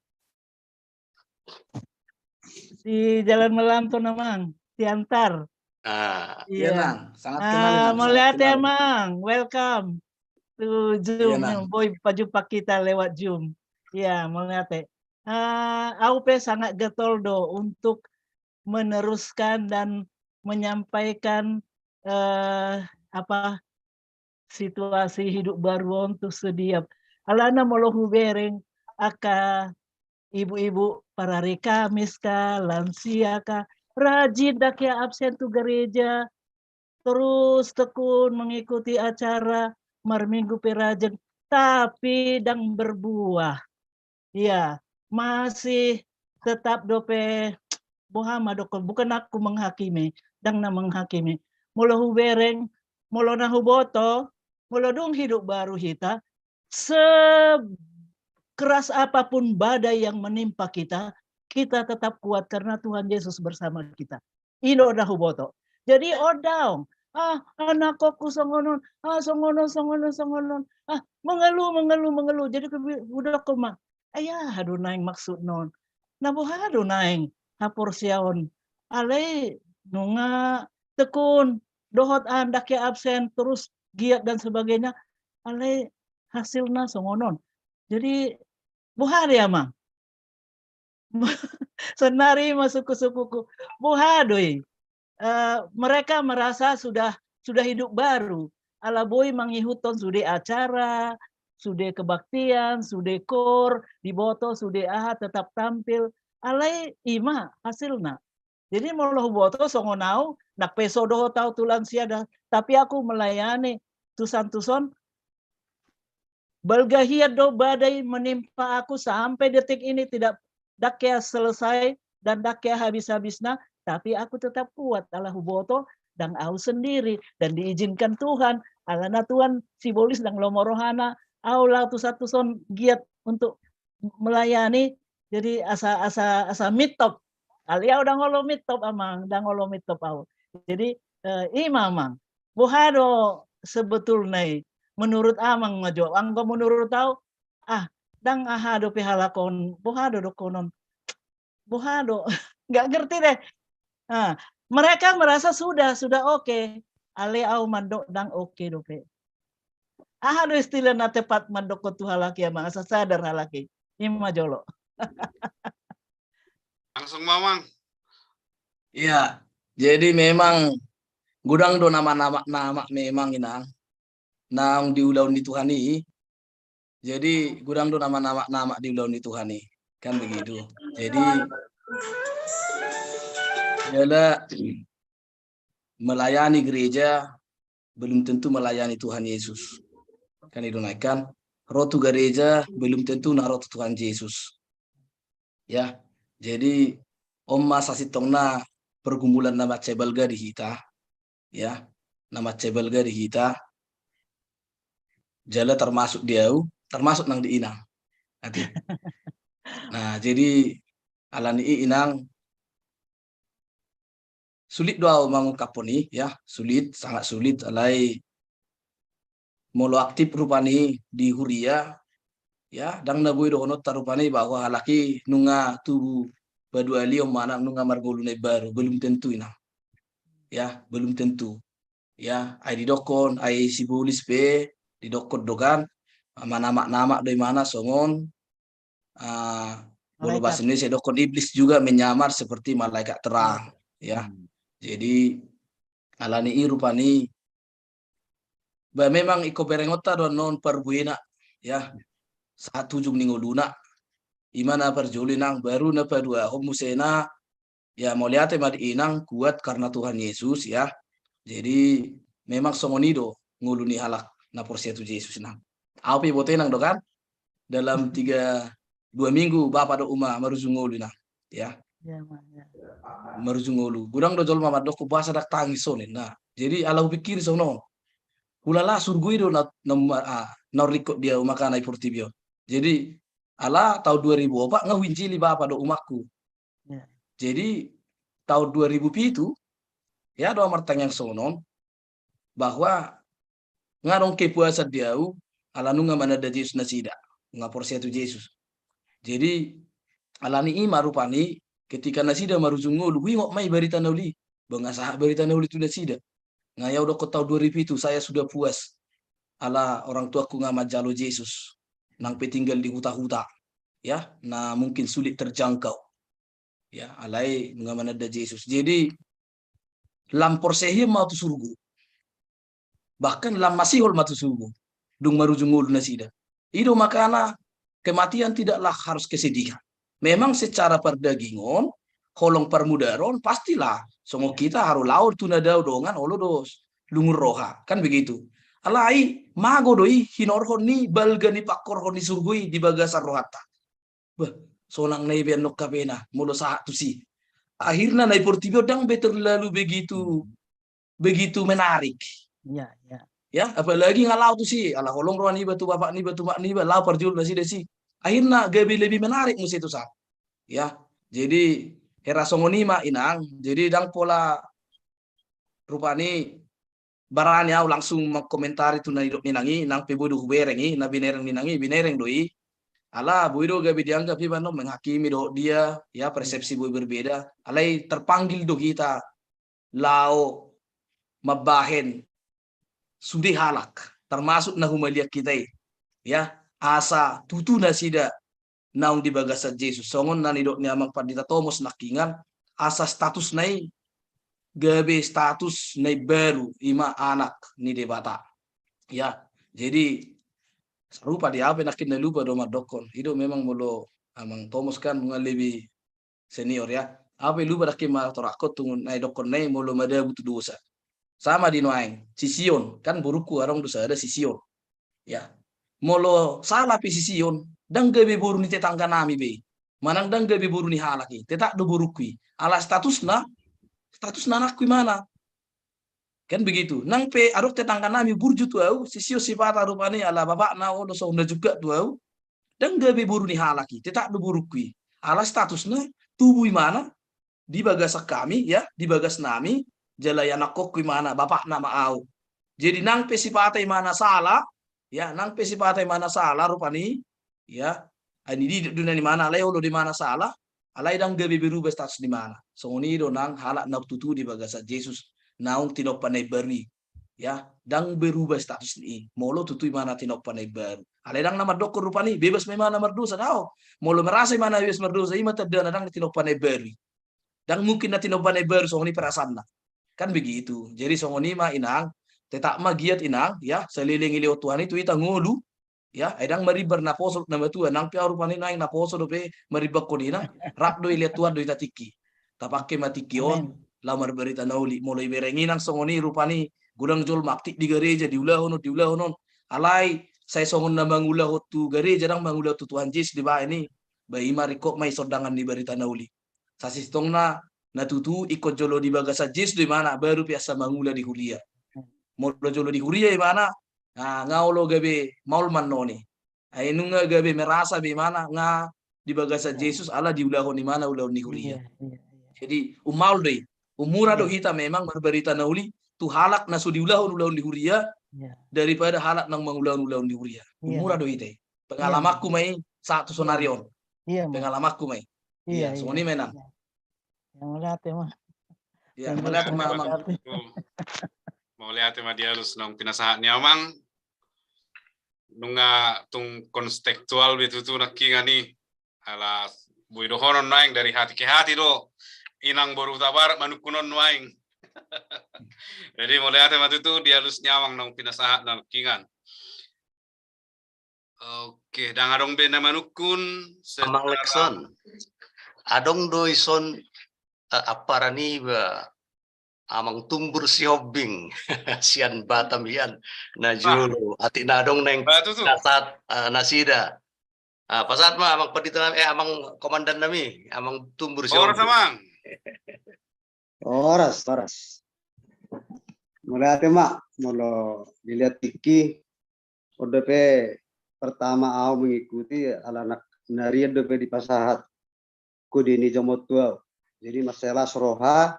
Di Jalan Melamton, Amang. Siantar. Ah. Iya, Nang. Sangat kenal, Nang. Mauliate, Amang. Welcome to Zoom. Iya, Nang. Boi pajumpa kita lewat Zoom. Iya, mauliate. Ah, au pe sangat getol do untuk meneruskan dan menyampaikan, eh, apa, situasi hidup baru on tu setiap. Alana molo hubereng angka ibu-ibu parari Kamis ka, lansia ka, rajin ndang hea absen tu gereja, terus tekun mengikuti acara, marminggu pe rajin, tapi ndang berbuah. Iya, masih tetap dope, boha ma dokkon, bukan aku menghakimi, ndang na menghakimi. Molo hubereng, molo na huboto, molo dung hidup baru hita, sekeras apapun badai yang menimpa kita, kita tetap kuat karena Tuhan Yesus bersama kita. I do na huboto. Jadi on daong, ah, anakku songon on, ah, songon on, songon on, songon on, ah, mengeluh, mengeluh, mengeluh. Jadi hubi-, hudokkon ma, ai aha do naeng maksudna on? Na boha do naeng haporseaon? Alai nunga tekun, dohot ndang hea absen, terus giat dan sebagainya. Alai hasilna songon on. Jadi boha do i, Amang? Sonari ma sungkun-sungkunku. Boha do i? Eh, mereka merasa sudah, sudah hidup baru. Ala boi mangihuthon sude acara, sude kebaktian, sude koor, diboto, sude aha, tetap tampil. Alai i ma hasilna. Jadi molo huboto songon au, ndang pe so dohot au tu lansia da, tapi aku melayani tuson-tuson, balga hian do badai menimpa aku sampai detik ini tidak, ndang hea selesai dan ndang hea habis-habisna, tapi aku tetap kuat ala huboto ndang au sendiri dan diizinkan Tuhan, alana Tuhan sibolis ndang lomo rohana, au laho tuson-tuson giat untuk melayani, jadi asa, asa, asa mintop. Alai au ndang olo mintop, Amang, ndang olo mintop au. Jadi, eh, i ma, Amang. Boha do sebetulna i? Menurut Amang ma jo, anggo menurut au, ah, ndang aha dope halak on, boha do dohonon? Boha do? Nggak ngerti deh. Nah, mereka merasa sudah, sudah oke. Alai au mandok ndang oke dope. Aha do istilah na tepat mandokkon tu halak i, Amang, asa sadar halak i? I ma jolo. Langsung, Amang. Iya, jadi memang godang do nama-nama, nama memang, Inang, naung diulahon ni Tuhan i. Jadi godang do nama-nama, nama diulahon ni Tuhan i. Kan begitu. Jadi jala melayani gereja belum tentu melayani Tuhan Yesus. Kan i do nai kan, ro tu gereja belum tentu na ro tu Tuhan Yesus. Ya, jadi on ma sasintongna pergumulan na mansai balga di hita, ya, na mansai balga di hita, jala termasuk di au, termasuk nang di Inang. Ate. Nah, jadi alani i, Inang, sulit do au mangungkaphon i, ya, sulit, sangat sulit, alai molo aktif rupani di huria, ya, ndang na boi dohononta rupani bahwa halak i nunga tubu paduahalion manang nunga marngolu na imbaru, belum tentu, Inang. Ya, belum tentu. Ya, ai didokkon, ai sibolis pe didokkon do kan, manamak-namak do imana songon, ah, molo bahasa Indonesia didokkon iblis juga menyamar seperti malaikat terang, ya. Hmm. Jadi alani i rupani, ba memang ingkon berengonta do annon parbuena, ya, sahat tu ujung ni ngoluna. I ma na parjolo, Inang, baru na paduahon muse na, ya, mauliate ma di Inang, kuat karena Tuhan Yesus, ya. Jadi memang songon i do ngolu ni halak na porsea tu Jesus, Inang. Au pe diboto, Inang, do kan, dalam tiga, dua minggu bapa do uma marujung ngolu, Inang, ya. Ya, Ma, ya. Marujung ngolu. Godang do jolma mandokkon boasa ndang tangis on, ninna. Jadi ala hupikiri songon on, hulala surgo i do na, na, ah, na ringkot di au, makana i portibi on. Jadi Ala taon dua ribu opat nga huinjili bapa dohot umakku. Jadi taon dua ribu pitu, ya, do martangiang songon on, bahwa nga adong kepuasan di ahu, ala nunga mananda Jesus nasida, nunga porsea tu Jesus. Jadi alani i ma rupani, ketika nasida marujung ngolu, huingot ma i barita na uli, ba nga sahat barita na uli tu nasida. Nga i ahu dohonon taon dua ribu pitu, saya sudah puas. Ala orang tuaku nga manjalo Jesus, nang pe tinggal di huta-huta, ya, na mungkin sulit terjangkau. Ya, alai nunga mananda Jesus. Jadi lam porsea hian ma tu surgo. Bahkan lam masihol ma tu surgo dung marujung ngolu nasida. I do makana kematian tidaklah harus kesedihan. Memang secara pardagingon, holong parmudaron, pastilah songon kita haru laho tu na dao dongan olo do lungun roha, kan begitu. Alai mago do i hinorhon ni balga ni pangkorhon ni surgo i di bagasan rohanta. Bah, sonang na i be annon hapena molo sahat tusi. Akhirna na i portibi on ndang be terlalu begitu, begitu menarik. Iya, iya. Ya, apalagi nga laho tusi, ala holong roha niba tu bapak niba, tu mak niba, laho parjolo nasida tusi. Akhirna gabe lebih menarik muse tusan. Ya, jadi hira songon i ma inang. Jadi ndang pola rupani barani ahu langsung mangkomentari tu na nidok ni inang i, nang pe boi do hubereng i, na binereng ni inang i, binereng do i. Ala boi do gabe dianggap iba annon menghakimi dohot dia, ya, persepsi boi berbeda. Alai terpanggil do hita laho mambahen sude halak, termasuk na humaliang hita i, ya, asa tutu nasida naung di bagasan Jesus. Songon na nidok ni amang pandita Tomos nangkiningan, asa statusna i gabe status na imbaru, i ma anak ni Debata. Ya, jadi sarupa di ahu pe nangkin na lupa do mandokkon. I do memang molo amang Tomos kan nunga lebih senior, ya. Ahu pe lupa nangkin mandokkon tu na nidokkonna i molo madabu tu dosa. Sama di nuaeng, si Sion, kan borungku adong do sada si Sion. Ya. Molo sala pe si Sion, ndang gabe boru ni tetangga nami be. Manang ndang gabe boru ni halak i, tetap do borungku i. Ala statusna, statusna anakku imana. Kan begitu. Nang pe adong tetangga nami burju tu ahu, si Sion sipata rupani ala bapakna olo songon na jungkat tu ahu. Ndang gabe boru ni halak i, tetap do borungku i. Ala statusna tubu imana di bagasan hami, ya, di bagas nami, jala ianakhonku imana, bapakna ma ahu. Jadi nang pe sipata imana sala, ya, nang pe sipata imana sala rupani, ya, ai nididit do nian imana, alai olo do imana sala, alai ndang gabe berubah status ni imana. Songon i do nang halak naung tutu di bagasan Jesus, naung tinompa na imbaru i. Ya, ndang berubah status ni i. Molo tutu imana tinompa na imbaru. Alai ndang na mandokkon rupani bebas ma imana mardosa, daong. Molo merasa imana bebas mardosa, i ma tandana ndang na tinompa na imbaru i. Ndang mungkin na tinompa na imbaru songon i perasaanna. Kan begitu. Jadi songon i ma inang, tetap ma giat inang, ya, saleleng dilehon Tuhan i tu hita ngolu, ya, ai ndang marimbar naposo na matua, nang pe ahu rupani nuaeng naposo dope marimbarhon i, na rap do dilehon Tuhan do hita tingki. Tapangke ma tingki on, amin, laho marbarita na uli. Molo ibereng inang songon i rupani, godang jolma aktif di gareja, diulahon on, diulahon on. Alai sai songon na mangulahon tu gareja, ndang mangulahon tu Tuhan Jesus dibaen i. Ba i ma ringkot ma i sondangan ni barita na uli. Sasintongna na tutu ingkon jolo di bagasan Jesus do imana, baru pe asa mangula di huria. Molo jolo di huria imana, ah, nga olo gabe maol ma annon i. Ai nunga gabe merasa be imana nga di bagasan, ya, Jesus ala diulahon imana ulaon ni huria. Iya, iya, iya. Jadi ummaol do i. Umura do, iya, hita memang marbarita na uli tu halak na so diulahon ulaon ni huria, iya, daripada halak naung mangulahon ulaon ni huria. Iya. Umura do hita i. Iya. Pengalamanku ma i sahat tu sonari on. Iya, Mang. Pengalamanku ma i. Iya, iya, songon i ma inang. Iya. Ya, mauliate ma. Ya, mauliate ma, Mang. Mauliate ma di alus naung pinasahat ni amang. Nunga tung kontekstual be tutu nangkiningan i. Ala boi dohonon nuaeng dari hati ke hati do. Inang boru Hutabarat manungkun on nuaeng. Jadi mauliate ma tutu di alus ni amang naung pinasahat nangkiningan. Oke, ndang adong be na manungkun. Amang secara Lexon. Adong do ison, eh, ampara niba Amang Tumbur Sihombing sian Batam hian, na jolo, atik na adong naeng, ba, tutu, pasahat, eh, nasida. Ah, pasahat ma Amang Pandita nami, eh, Amang Komandan nami, Amang Tumbur Sihombing. Horas, Amang. Horas, horas. Mauliate ma, molo dilehon tingki, on dope pertama ahu mengikuti ala na na rian dope dipasahat kode ni jamotu au. Jadi mansai las roha,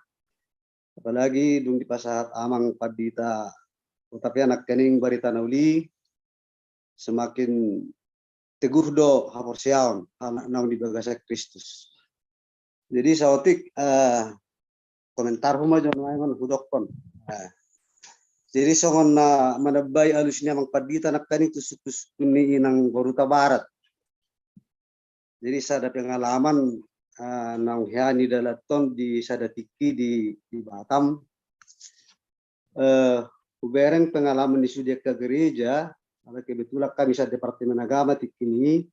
apalagi dung dipasahat amang pandita, tapi anak kening barita na uli, semakin teguh do haporseaon anak naung di bagasan Kristus. Jadi saotik eh, komentar huma jo nuaeng on hudokkon. Eh, jadi songon na manambai alus ni amang pandita nangkaning tu suku-suku ni inang Boruta Barat. Jadi sada pengalaman eh, naung hea ni dalaton di sada tingki di, di Batam. Eh, hubereng pengalaman ni sude angka gereja, ala kebetulan kami sa departemen agama tingki ni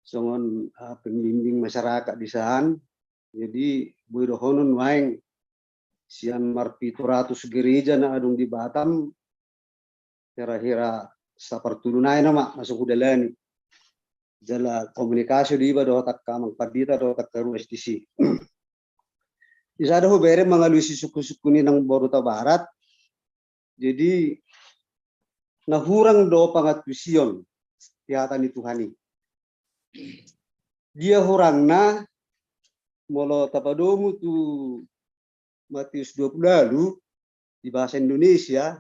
songon uh, pembimbing masyarakat di san. Jadi boi dohonon nuaeng sian marpitu ratus gereja na adong di Batam, hira-hira sapartolu nai nama langsung hudalani. Jala komunikasi do iba dohot angka amang pandita dohot angka ruas di si. Di sada hubereng mangalusi suku-suku ni inang Boruta Barat. Jadi na hurang do pangantusion di hata ni Tuhan i. Dia hurangna? Molo tapadomu tu Matius dua puluh ualu di bahasa Indonesia,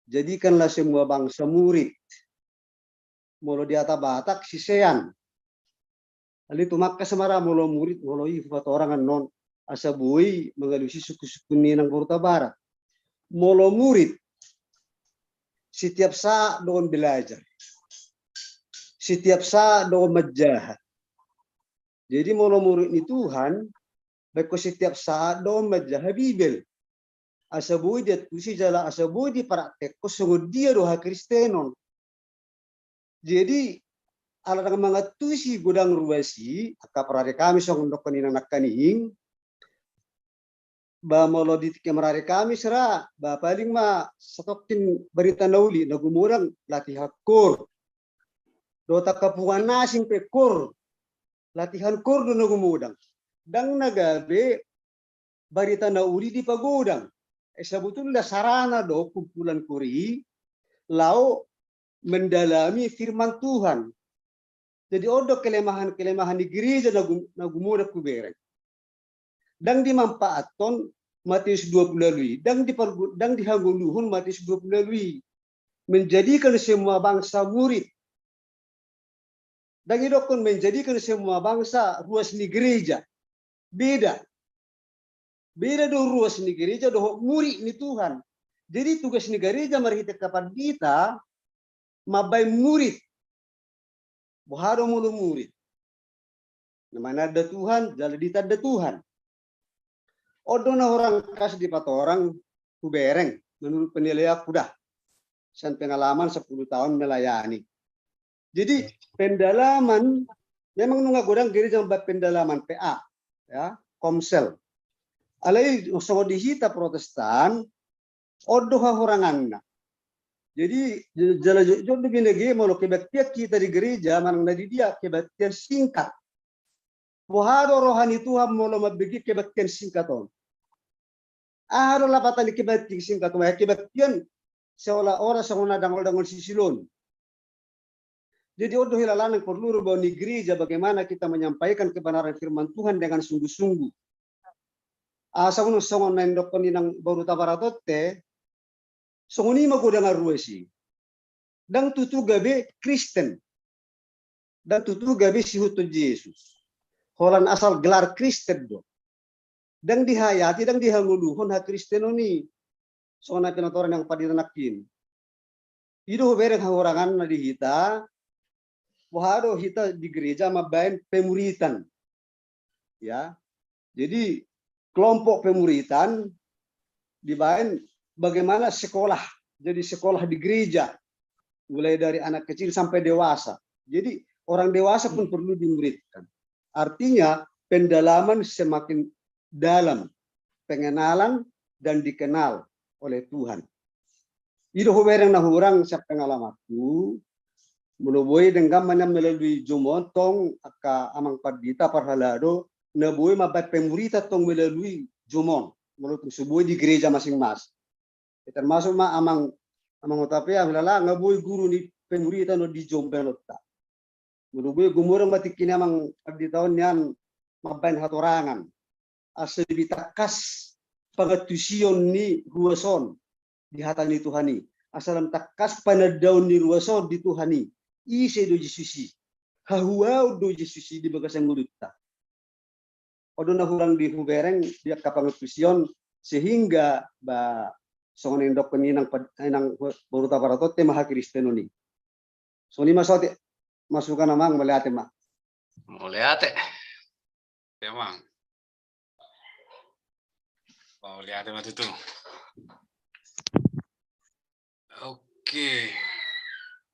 jadikanlah semua bangsa murid. Molo di hata Batak sisean. Alai tu Makassar ma ra molo murid, molo i hupatorang annon asa boi mangalusi suku-suku ni inang Boruta Barat. Molo murid setiap saat do on belajar. Setiap saat do on manjaha. Jadi molo murid ni Tuhan, baen ho setiap saat do on manjaha Bibel. Asa boi diantusi jala asa boi dipraktekhon songon dia do hakristenon. Jadi ala ndang mangantusi godang ruas i, angka parade kami songon dokkon inang nangkaning, ba molo di tingki marari kami sera, ba paling ma satongkin barita na uli na gumodang latihan kor. Dohot angka punguan asing pe kor. Latihan kor do na gumodang. Ndang na gabe barita na uli dipagodang. Eh, sebetulnya sarana do kumpulan kor i lao mendalami firman Tuhan. Jadi on do kelemahan-kelemahan ni gereja na gumodang hubereng. Ndang dimanfaathon Matius dua puluh ualu i, ndang di ndang dihangoluhon Matius dua puluh ualu i. Menjadikan semua bangsa murid. Ndang idokkon menjadikan semua bangsa ruas ni gereja. Beda. Beda do ruas ni gereja dohot murid ni Tuhan. Jadi tugas ni gereja marhite angka pandita mambaen murid. Boha do molo murid? Na mananda Tuhan jala ditanda Tuhan. On do na hurang kas dipatorang hubereng menurut penilaianku da. Sian pengalaman sepuluh tahun melayani. Jadi pendalaman, memang nunga godang gereja mambaen pendalaman P A, ya, komsel. Alai songon di hita Protestan, on do hahuranganna. Jadi jala jotjot do binege molo kebaktian hita di gereja manang na di dia kebaktian singkat. Boha do roha ni Tuhan molo mambege kebaktian singkat on? Aha do lapatan ni kebaktian singkat on? Kebaktian seolah-olah songon na dangol-dangol sisilon. Jadi on do hilalana porlu rubaon ni gereja bagaimana kita menyampaikan kebenaran firman Tuhan dengan sungguh-sungguh. Asa unang songon na indokkon inang Boruta Barat on te, songon i ma godang ruas i. Ndang tutu gabe Kristen. Ndang tutu gabe sihuthon Jesus. Holan asal gelar Kristen do. Ndang dihayati, ndang dihangoluhon hakristenon i. Songon na pinatorang ni amang pandita nangkin. I do hubereng hahuranganna di hita, boha do hita di gereja mambaen pemuritan. Ya. Jadi kelompok pemuritan dibaen bagaimana sekolah. Jadi sekolah di gereja mulai dari anak kecil sampai dewasa. Jadi orang dewasa pun perlu dimuridkan. Artinya pendalaman semakin dalam, pengenalan dan dikenal oleh Tuhan. I do hubereng na hurang sian pengalamanku, molo boi denggan ma nian melalui Zoom on tong angka amang pandita parhalado na boi mambaen pemuritan tong melalui Zoom on molo tung so boi di gereja masing-masing. Termasuk ma amang amang Hotapea hulala nga boi guru ni pemuritan on di Zoom pe nonta. Molo boi, gumodang ma tingki i amang pandita on nian mambahen hatorangan. Asa lebih tangkas pangantusion ni ruas on di hata ni Tuhan i. Asa lam tangkas panandaon ni ruas on di Tuhan i. Ise do Jesus i? Hahuaon do Jesus i di bagasan ngolunta? On do na hurang di hubereng di angka pangantusion, sehingga ba songon na nidok ni inang pad-, inang boruta, paratonte ma hakristenon i. Songon i ma saotik masukan amang, mauliate ma. Mauliate. Amang. Mauliate ma tutu. Oke.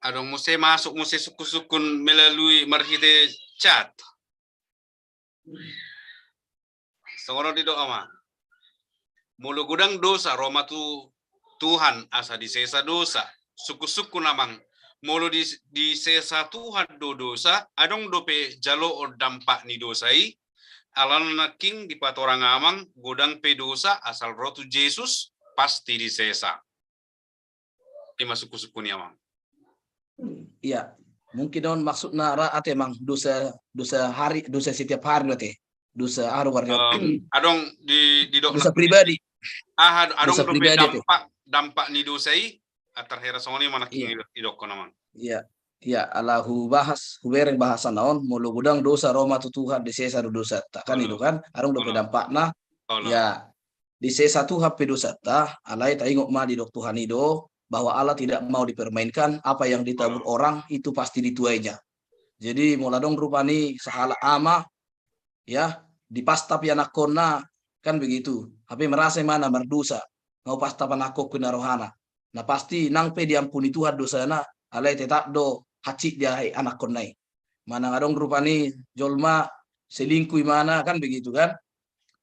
Adong muse masuk muse sungkun-sungkun melalui marhite chat. Songon on didok amang. Molo godang dosa ro ma tu Tuhan asa disesa dosa. Sungkun-sungkun amang. Molo di, disesa Tuhan do dosa, adong dope jaloon dampak ni dosa i. Alana nangkin dipatorang amang, godang pe dosa asal ro tu Jesus pasti disesa. I ma sungkun-sungkun i amang. Iya, mungkin on maksudna ra ate amang, dosa, dosa hari, dosa setiap hari ate. Dosa aru warga. Em, adong di, di dok dosa pribadi. Aha, adong dope pribadi ate. Dampak, dampak ni dosa i, atar hera songon i ma nangkin idokkon amang. Iya. Iya, ala hubahas, hubereng bahasana on, molo godang dosa ro ma tu Tuhan disesa do dosanta. Kan i do kan? Adong dope dampakna. Iya. Disesa Tuhan pe dosanta, alai taingot ma didok Tuhan i do, bahwa Allah tidak mau dipermainkan, apa yang ditabur orang itu pasti dituainya. Jadi molo adong rupani sahalak ama, ya, dipastap ianakkonna, kan begitu. Hape merasa imana mardosa, nga hupastap anakkonku ninna rohana. Na pasti nang pe diampuni Tuhan dosana, alai tetap do hansit diae anakkonna i. Manang adong rupani jolma selingkuh imana, kan begitu kan?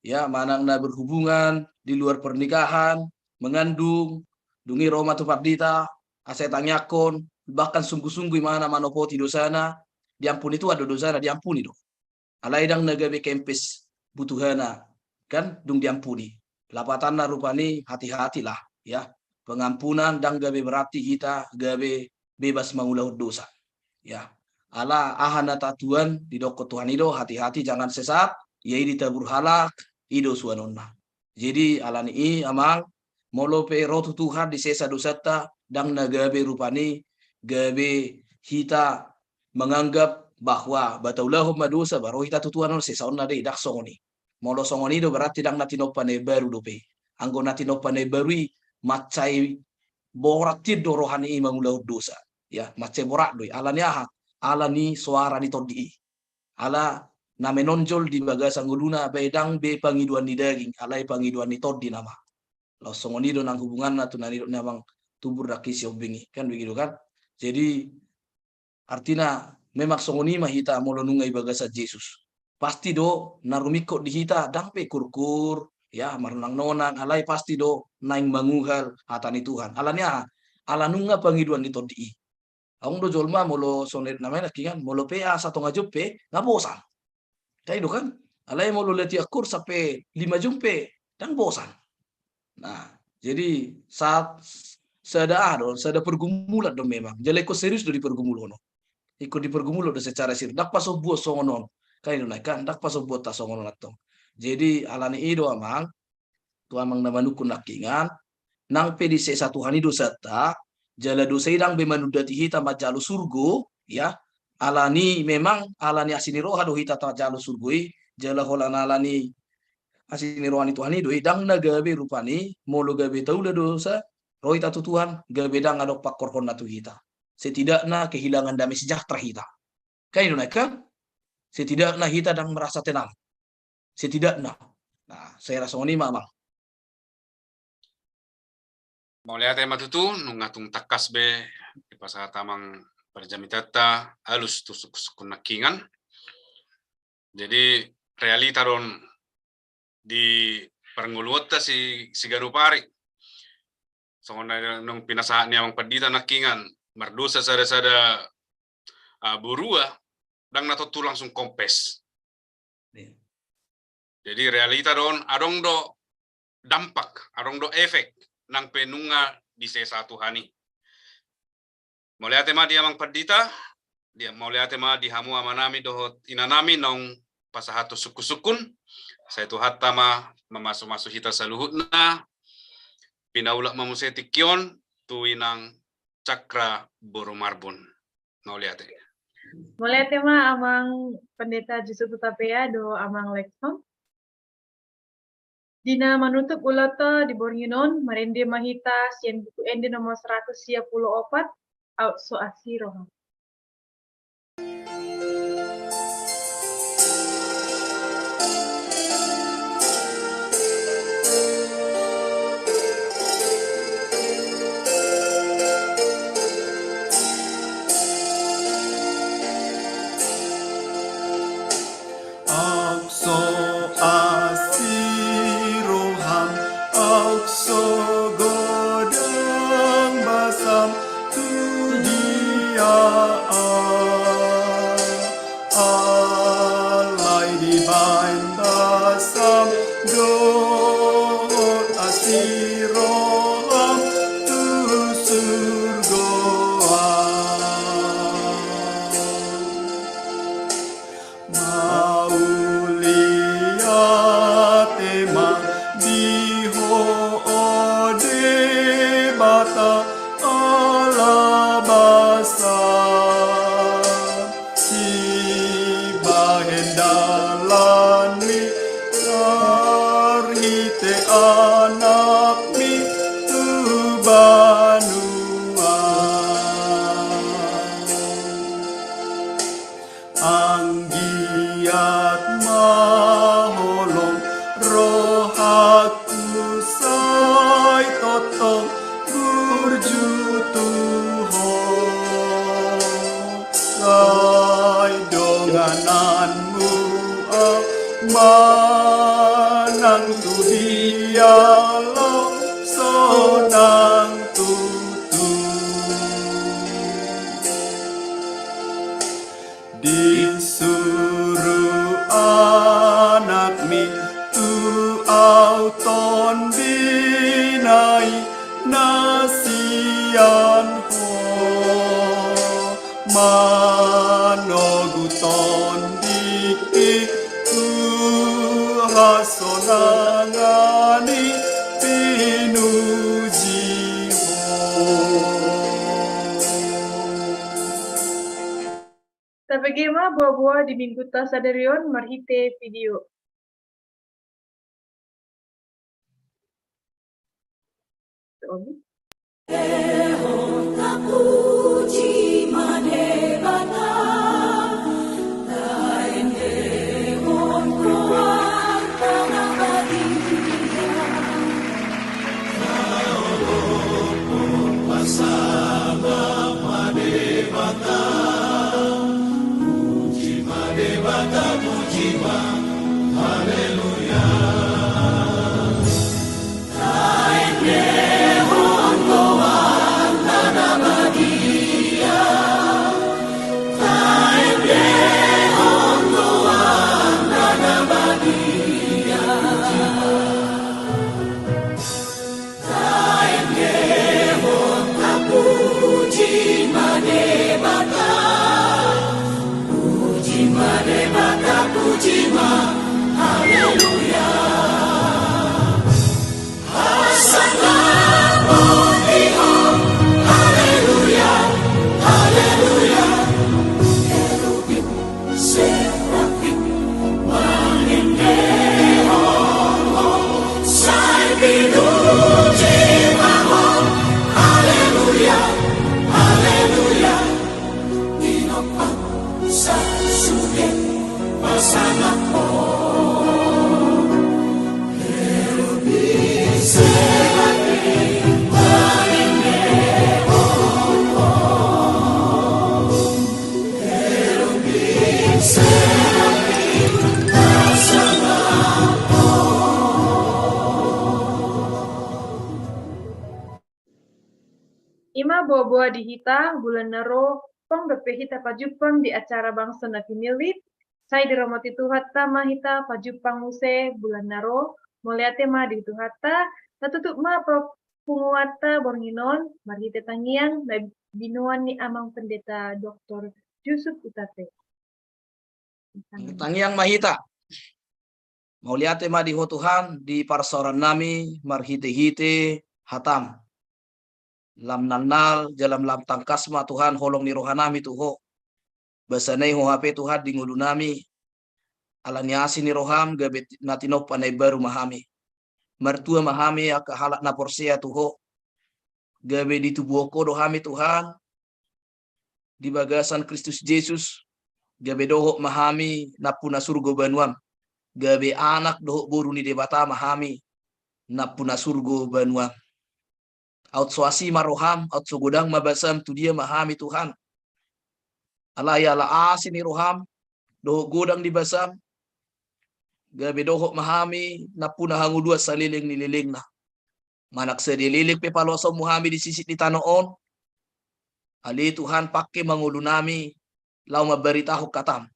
Ya, manang na berhubungan di luar pernikahan, mengandung, dung i ro ma tu pandita, asa tangiangkon, bahkan sungguh-sungguh imana manopoti dosana, diampuni Tuhan do dosana, diampuni do. Alai ndang na gabe kempes butuhana, kan, dung diampuni. Lapatanna rupani hati-hatilah, ya. Pengampunan ndang gabe berarti hita gabe bebas mangulahon dosa. Ya. Ala aha na tatuan didokkon Tuhan i do, hati-hati jangan sesat, ia i ditabur halak, i do suanonna. Jadi alani i amang, molo pe ro tu Tuhan disesa dosanta, ndang na gabe rupani gabe hita menganggap bahwa ba taulahon ma dosa ba ro hita tu Tuhan on, sesaonna dei, ndang songon i. Molo songon i do berarti ndang na tinompa na imbaru dope. Anggo na tinompa na imbaru i mansai borat hian do rohana i mangulahon dosa. Ya, mansai borat do i. Alani aha? Alani soara ni tondi i. Ala na menonjol di bagasan ngoluna bae ndang be pangidoan ni daging, alai pangidoan ni tondi nama. Laos songon i do nang hubunganna tu na nidok ni amang tubu nangkin siombing i, kan begitu kan? Jadi artina memang songon i ma hita molo nunga di bagasan Jesus. Pasti do na rumingkot di hita ndang pe kurkur, ya, marnonang-nonang, alai pasti do naeng manguhal hata ni Tuhan. Alani aha? Ala nunga pangidoan ni tondi i. Adong do jolma molo songon na nidok ni amang nangkin, molo pe aha satonga jom pe nga bosan. Kan i do kan? Alai molo latihan kurs sampe lima jom pe ndang bosan. Nah, jadi saat sada aha do, sada pergumulan do memang. Jala ingkon serius do dipergumulhon on. Ingkon dipergumulhon do secara serius. Ndang pasombuon songon on. Kan i do nai kan, ndang pasombuonta songon on antong. Jadi alani i do amang, tu amang na manungkun nangkiningan, nang pe disesa Tuhan i dosanta, jala dosa i ndang be manundati hita manjalo surgo, ya, alani memang, alani asi ni roha do hita manjalo surgo i, jala holan alani asi ni roha ni Tuhan i do i, ndang na gabe rupani, molo gabe taula dosa, ro hita tu Tuhan, gabe ndang adong pangkorhonna tu hita. Setidakna kehilangan damai sejahtera hita. Kan i do nai kan? Setidakna hita ndang merasa tenang. Setidakna. Nah, saya rasa songon i ma amang. Mauliate ma tutu, nunga tung tangkas be dipasahat amang parjamitanta, alus tu sungkun-sungkun nangkiningan. Jadi realita do on di parngoluonta si, siganup ari. Songon na naung pinasahat ni amang pandita nangkiningan, mardosa sada-sada, ah, borua, ndang na tontu langsung kompes. Iya. Jadi realita do on, adong do dampak, adong do efek nang pe nunga disesa Tuhan i. Mauliate ma di amang pandita, Dia mauliate ma di hamu amanami dohot inanami naung pasahathon sungkun-sungkun. Sai Tuhanta ma mamasumasu hita saluhutna. Pinaulak ma muse tingki on tu inang Cakra boru Marbun. Mauliate. Mauliate ma amang Pendeta Jusuf Hutapea dohot amang Lexham. Di na manutup ulaonta di borngin on, marende ma hita sian Buku Ende nomor saratus sia pulu opat, Aut so asi roham. Aut so asi roham, aut so godang basam tu dia au. Alai dibaen basam dohot asi roham tu surgo au. Mauliate ma di Ho, o Debata Alla basa, sibahen dalanMi marhite AnakMi tu banua. Anggiat ma holong rohangku sai tongtong burju tu Ho. Sai dongananMu au manang tu dia lam sonang tutu. Disuru AnakMi tu au tondina i na sian Ho, manogu Tondi i tu hasonangan i pinuji Ho. Tabege ma boa-boa di minggunta sadari on marhite video. Tapuji ma Debata, taendehon rohanta na badia. Pasahat ma Debata, puji ma Debata, puji ma, haleluya. Taendehon rohanta na badia, taendehon rohanta na badia. Taendehon, tapuji ma Debata, puji ma Debata, puji ma, haleluya. Hasangapon di Ho, haleluya, haleluya. Kerubim, serafim, mangendehon Ho, sai pinuji ma Ho, haleluya, haleluya. Di nompa sasude pasangap Ho. Kerubim, serafim, mangendehon Ho. Ima boa-boa di hita, bulan na ro, tong dope hita pajumpang di acara Bangso na Pinillit, sai diramoti Tuhanta ma hita pajumpang muse bulan na ro, mauliate ma di Tuhanta, natutup ma pa punguanta borngin on, marhite tangiang, na binoan ni Amang Pendeta Doktor Jusuf Utate. Tangiang ma hita. Mauliate ma di Ho Tuhan, di parsaorannami marhitehite hataM. Lam nalnal jala lam tangkas ma Tuhan holong ni rohanami tu Ho. Basa na i Ho hape Tuhan di ngolunami. Ala ni asi ni rohaM gabe na tinompa na imbaru ma hami. Martua ma hami angka halak na porsea tu Ho. Gabe ditubuhon Ho do hami Tuhan di bagasan Kristus Jesus, gabe dohot ma hami nampuna surgo banuaM, gabe anak dohot boru ni Debata ma hami nampuna surgo banuaM. Aut so asi ma rohaM, aut so godang ma basaM, tu dia ma hami Tuhan? Alai ala asi ni rohaM dohot godang ni basaM, gabe dohot ma hami nampuna hangoluan saleleng ni lelengna. Manang sadia leleng pe paloasonMu hami di sisik ni tano on, ale Tuhan, pangke ma ngolunami laho mambaritahon hataM.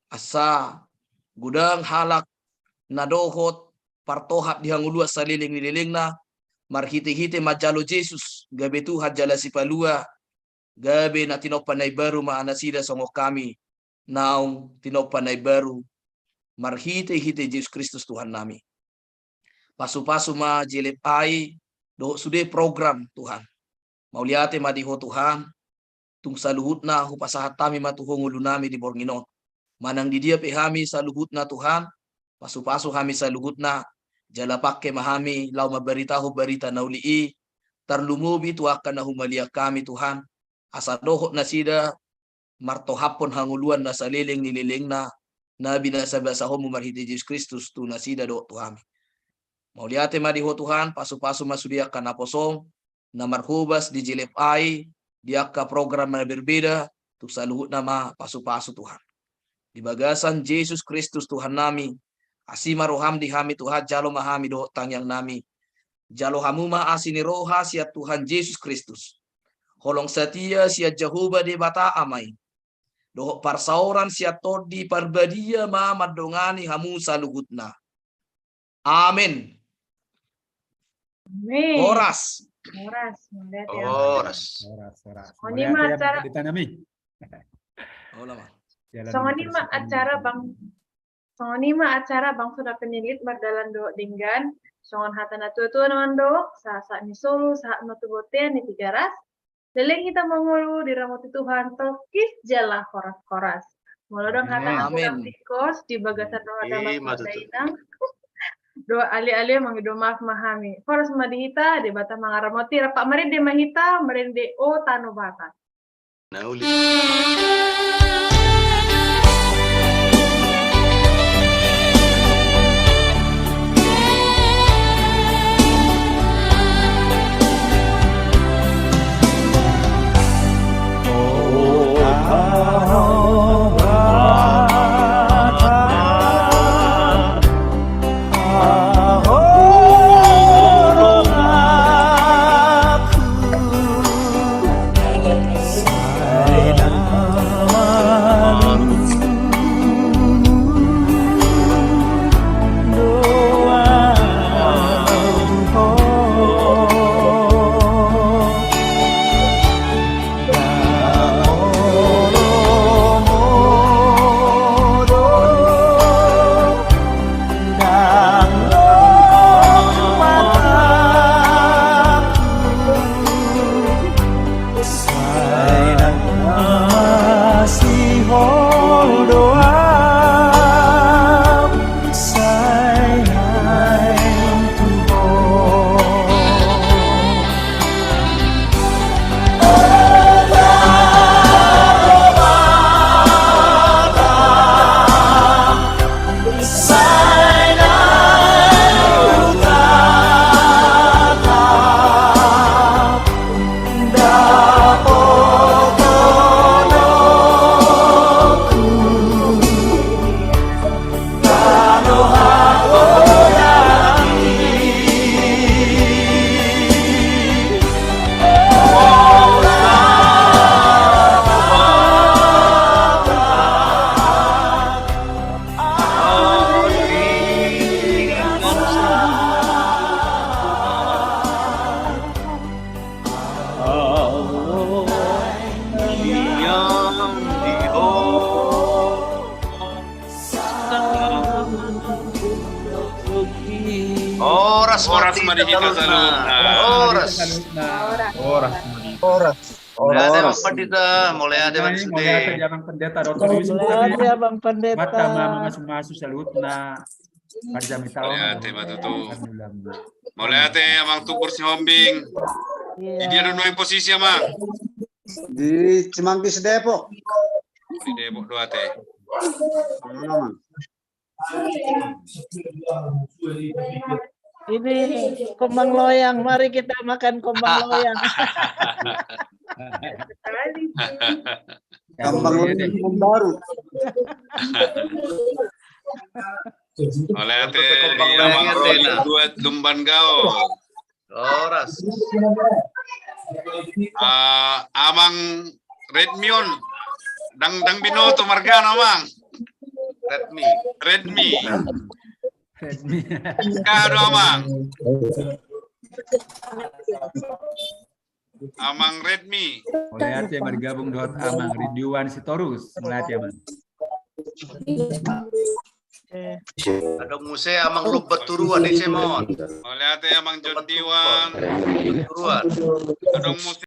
Asa godang halak na dohot partohap di hangoluan saleleng ni lelengna, marhitehite manjalo Jesus gabe Tuhan jala Sipalua, gabe na tinompa na imbaru ma nasida songon hami naung tinompa na imbaru marhitehite Jesus Kristus Tuhannami. Pasupasu ma J L F I dohot sude program, Tuhan. Mauliate ma di Ho Tuhan, tung saluhutna hupasahat hami ma tu Ho ngolunami di borngin on. Manang di dia pe hami saluhutna, Tuhan, pasupasu hami saluhutna, jala pangke ma hami laho mambaritahon barita na uli i, tarlumobi tu angka na humaliang hami, Tuhan, asa dohot nasida martohaphon hangoluan na saleleng ni lelengna, na binasabasahonMu marhite Jesus Kristus tu nasida dohot tu hami. Mauliate ma di Ho Tuhan, pasupasu ma sude angka naposoM na marhobas di J L F I, di angka program na berbeda, tung saluhutna ma pasupasu, Tuhan. Di bagasan Jesus Kristus Tuhannami, asi ma rohaM di hami, Tuhan, jalo ma hami dohot tangiangnami. Jalo hamu ma asi ni roha sian Tuhan Jesus Kristus, holong satia sian Jahowa Debata Ama i, dohot parsaoran sian Tondi Parbadia ma mandongani hamu saluhutna. Amen. Amen. Horas. Horas, mauliate. Horas. Horas, horas. Songon i ma acara, songon i ma acara, Bang. Songon i ma acara Bangso na Pinilit mardalan dohot denggan, songon hata na tuatua na mandok, sahat-sahat ni solu, sahat ma tu bontean ni Tigaras. Leleng hita mangolu, diramoti Tuhan, tokis jala horas-horas. Molo adong hata na kurang, Amin, tingkos di bagasan roha, damang dohot dainang, dohot ale-ale, mangido maaf ma hami. Horas ma di hita, Debata mangaramoti, rap marende ma hita, marende o tano Batak. Na uli. Horas ma di hita saluhutna. Horas. Horas. Horas. Mauliate Amang Pandita, mauliate ma di sude. Mauliate Amang Pandita, Doktor Yusuf. Mauliate Amang Pandita. Mauliate ma Amang Masu-masu saluhutna. Mauliate ma tutu. Mauliate Amang Tumbur Sihombing. Di dia do nuaeng posisi Amang? Di Cimanggis, Depok. Di Depok do ate. Ini kembang loyang, mari kita makan kembang loyang. Kembang loyang baru. Mauliate, Amang Roli Duet Lumban Gaol. Horas. Ah, Amang Redmi on. Ndang, ndang binoto margana Amang. Redmi. Redmi. Redmi. Aha do Amang? Amang Redmi. Mauliate bergabung dohot Amang Ridwan Sitorus. Mauliate Amang. Adong muse Amang Lumban Turuan, ise mon? Mauliate Amang John Diwan. Turuan. Adong muse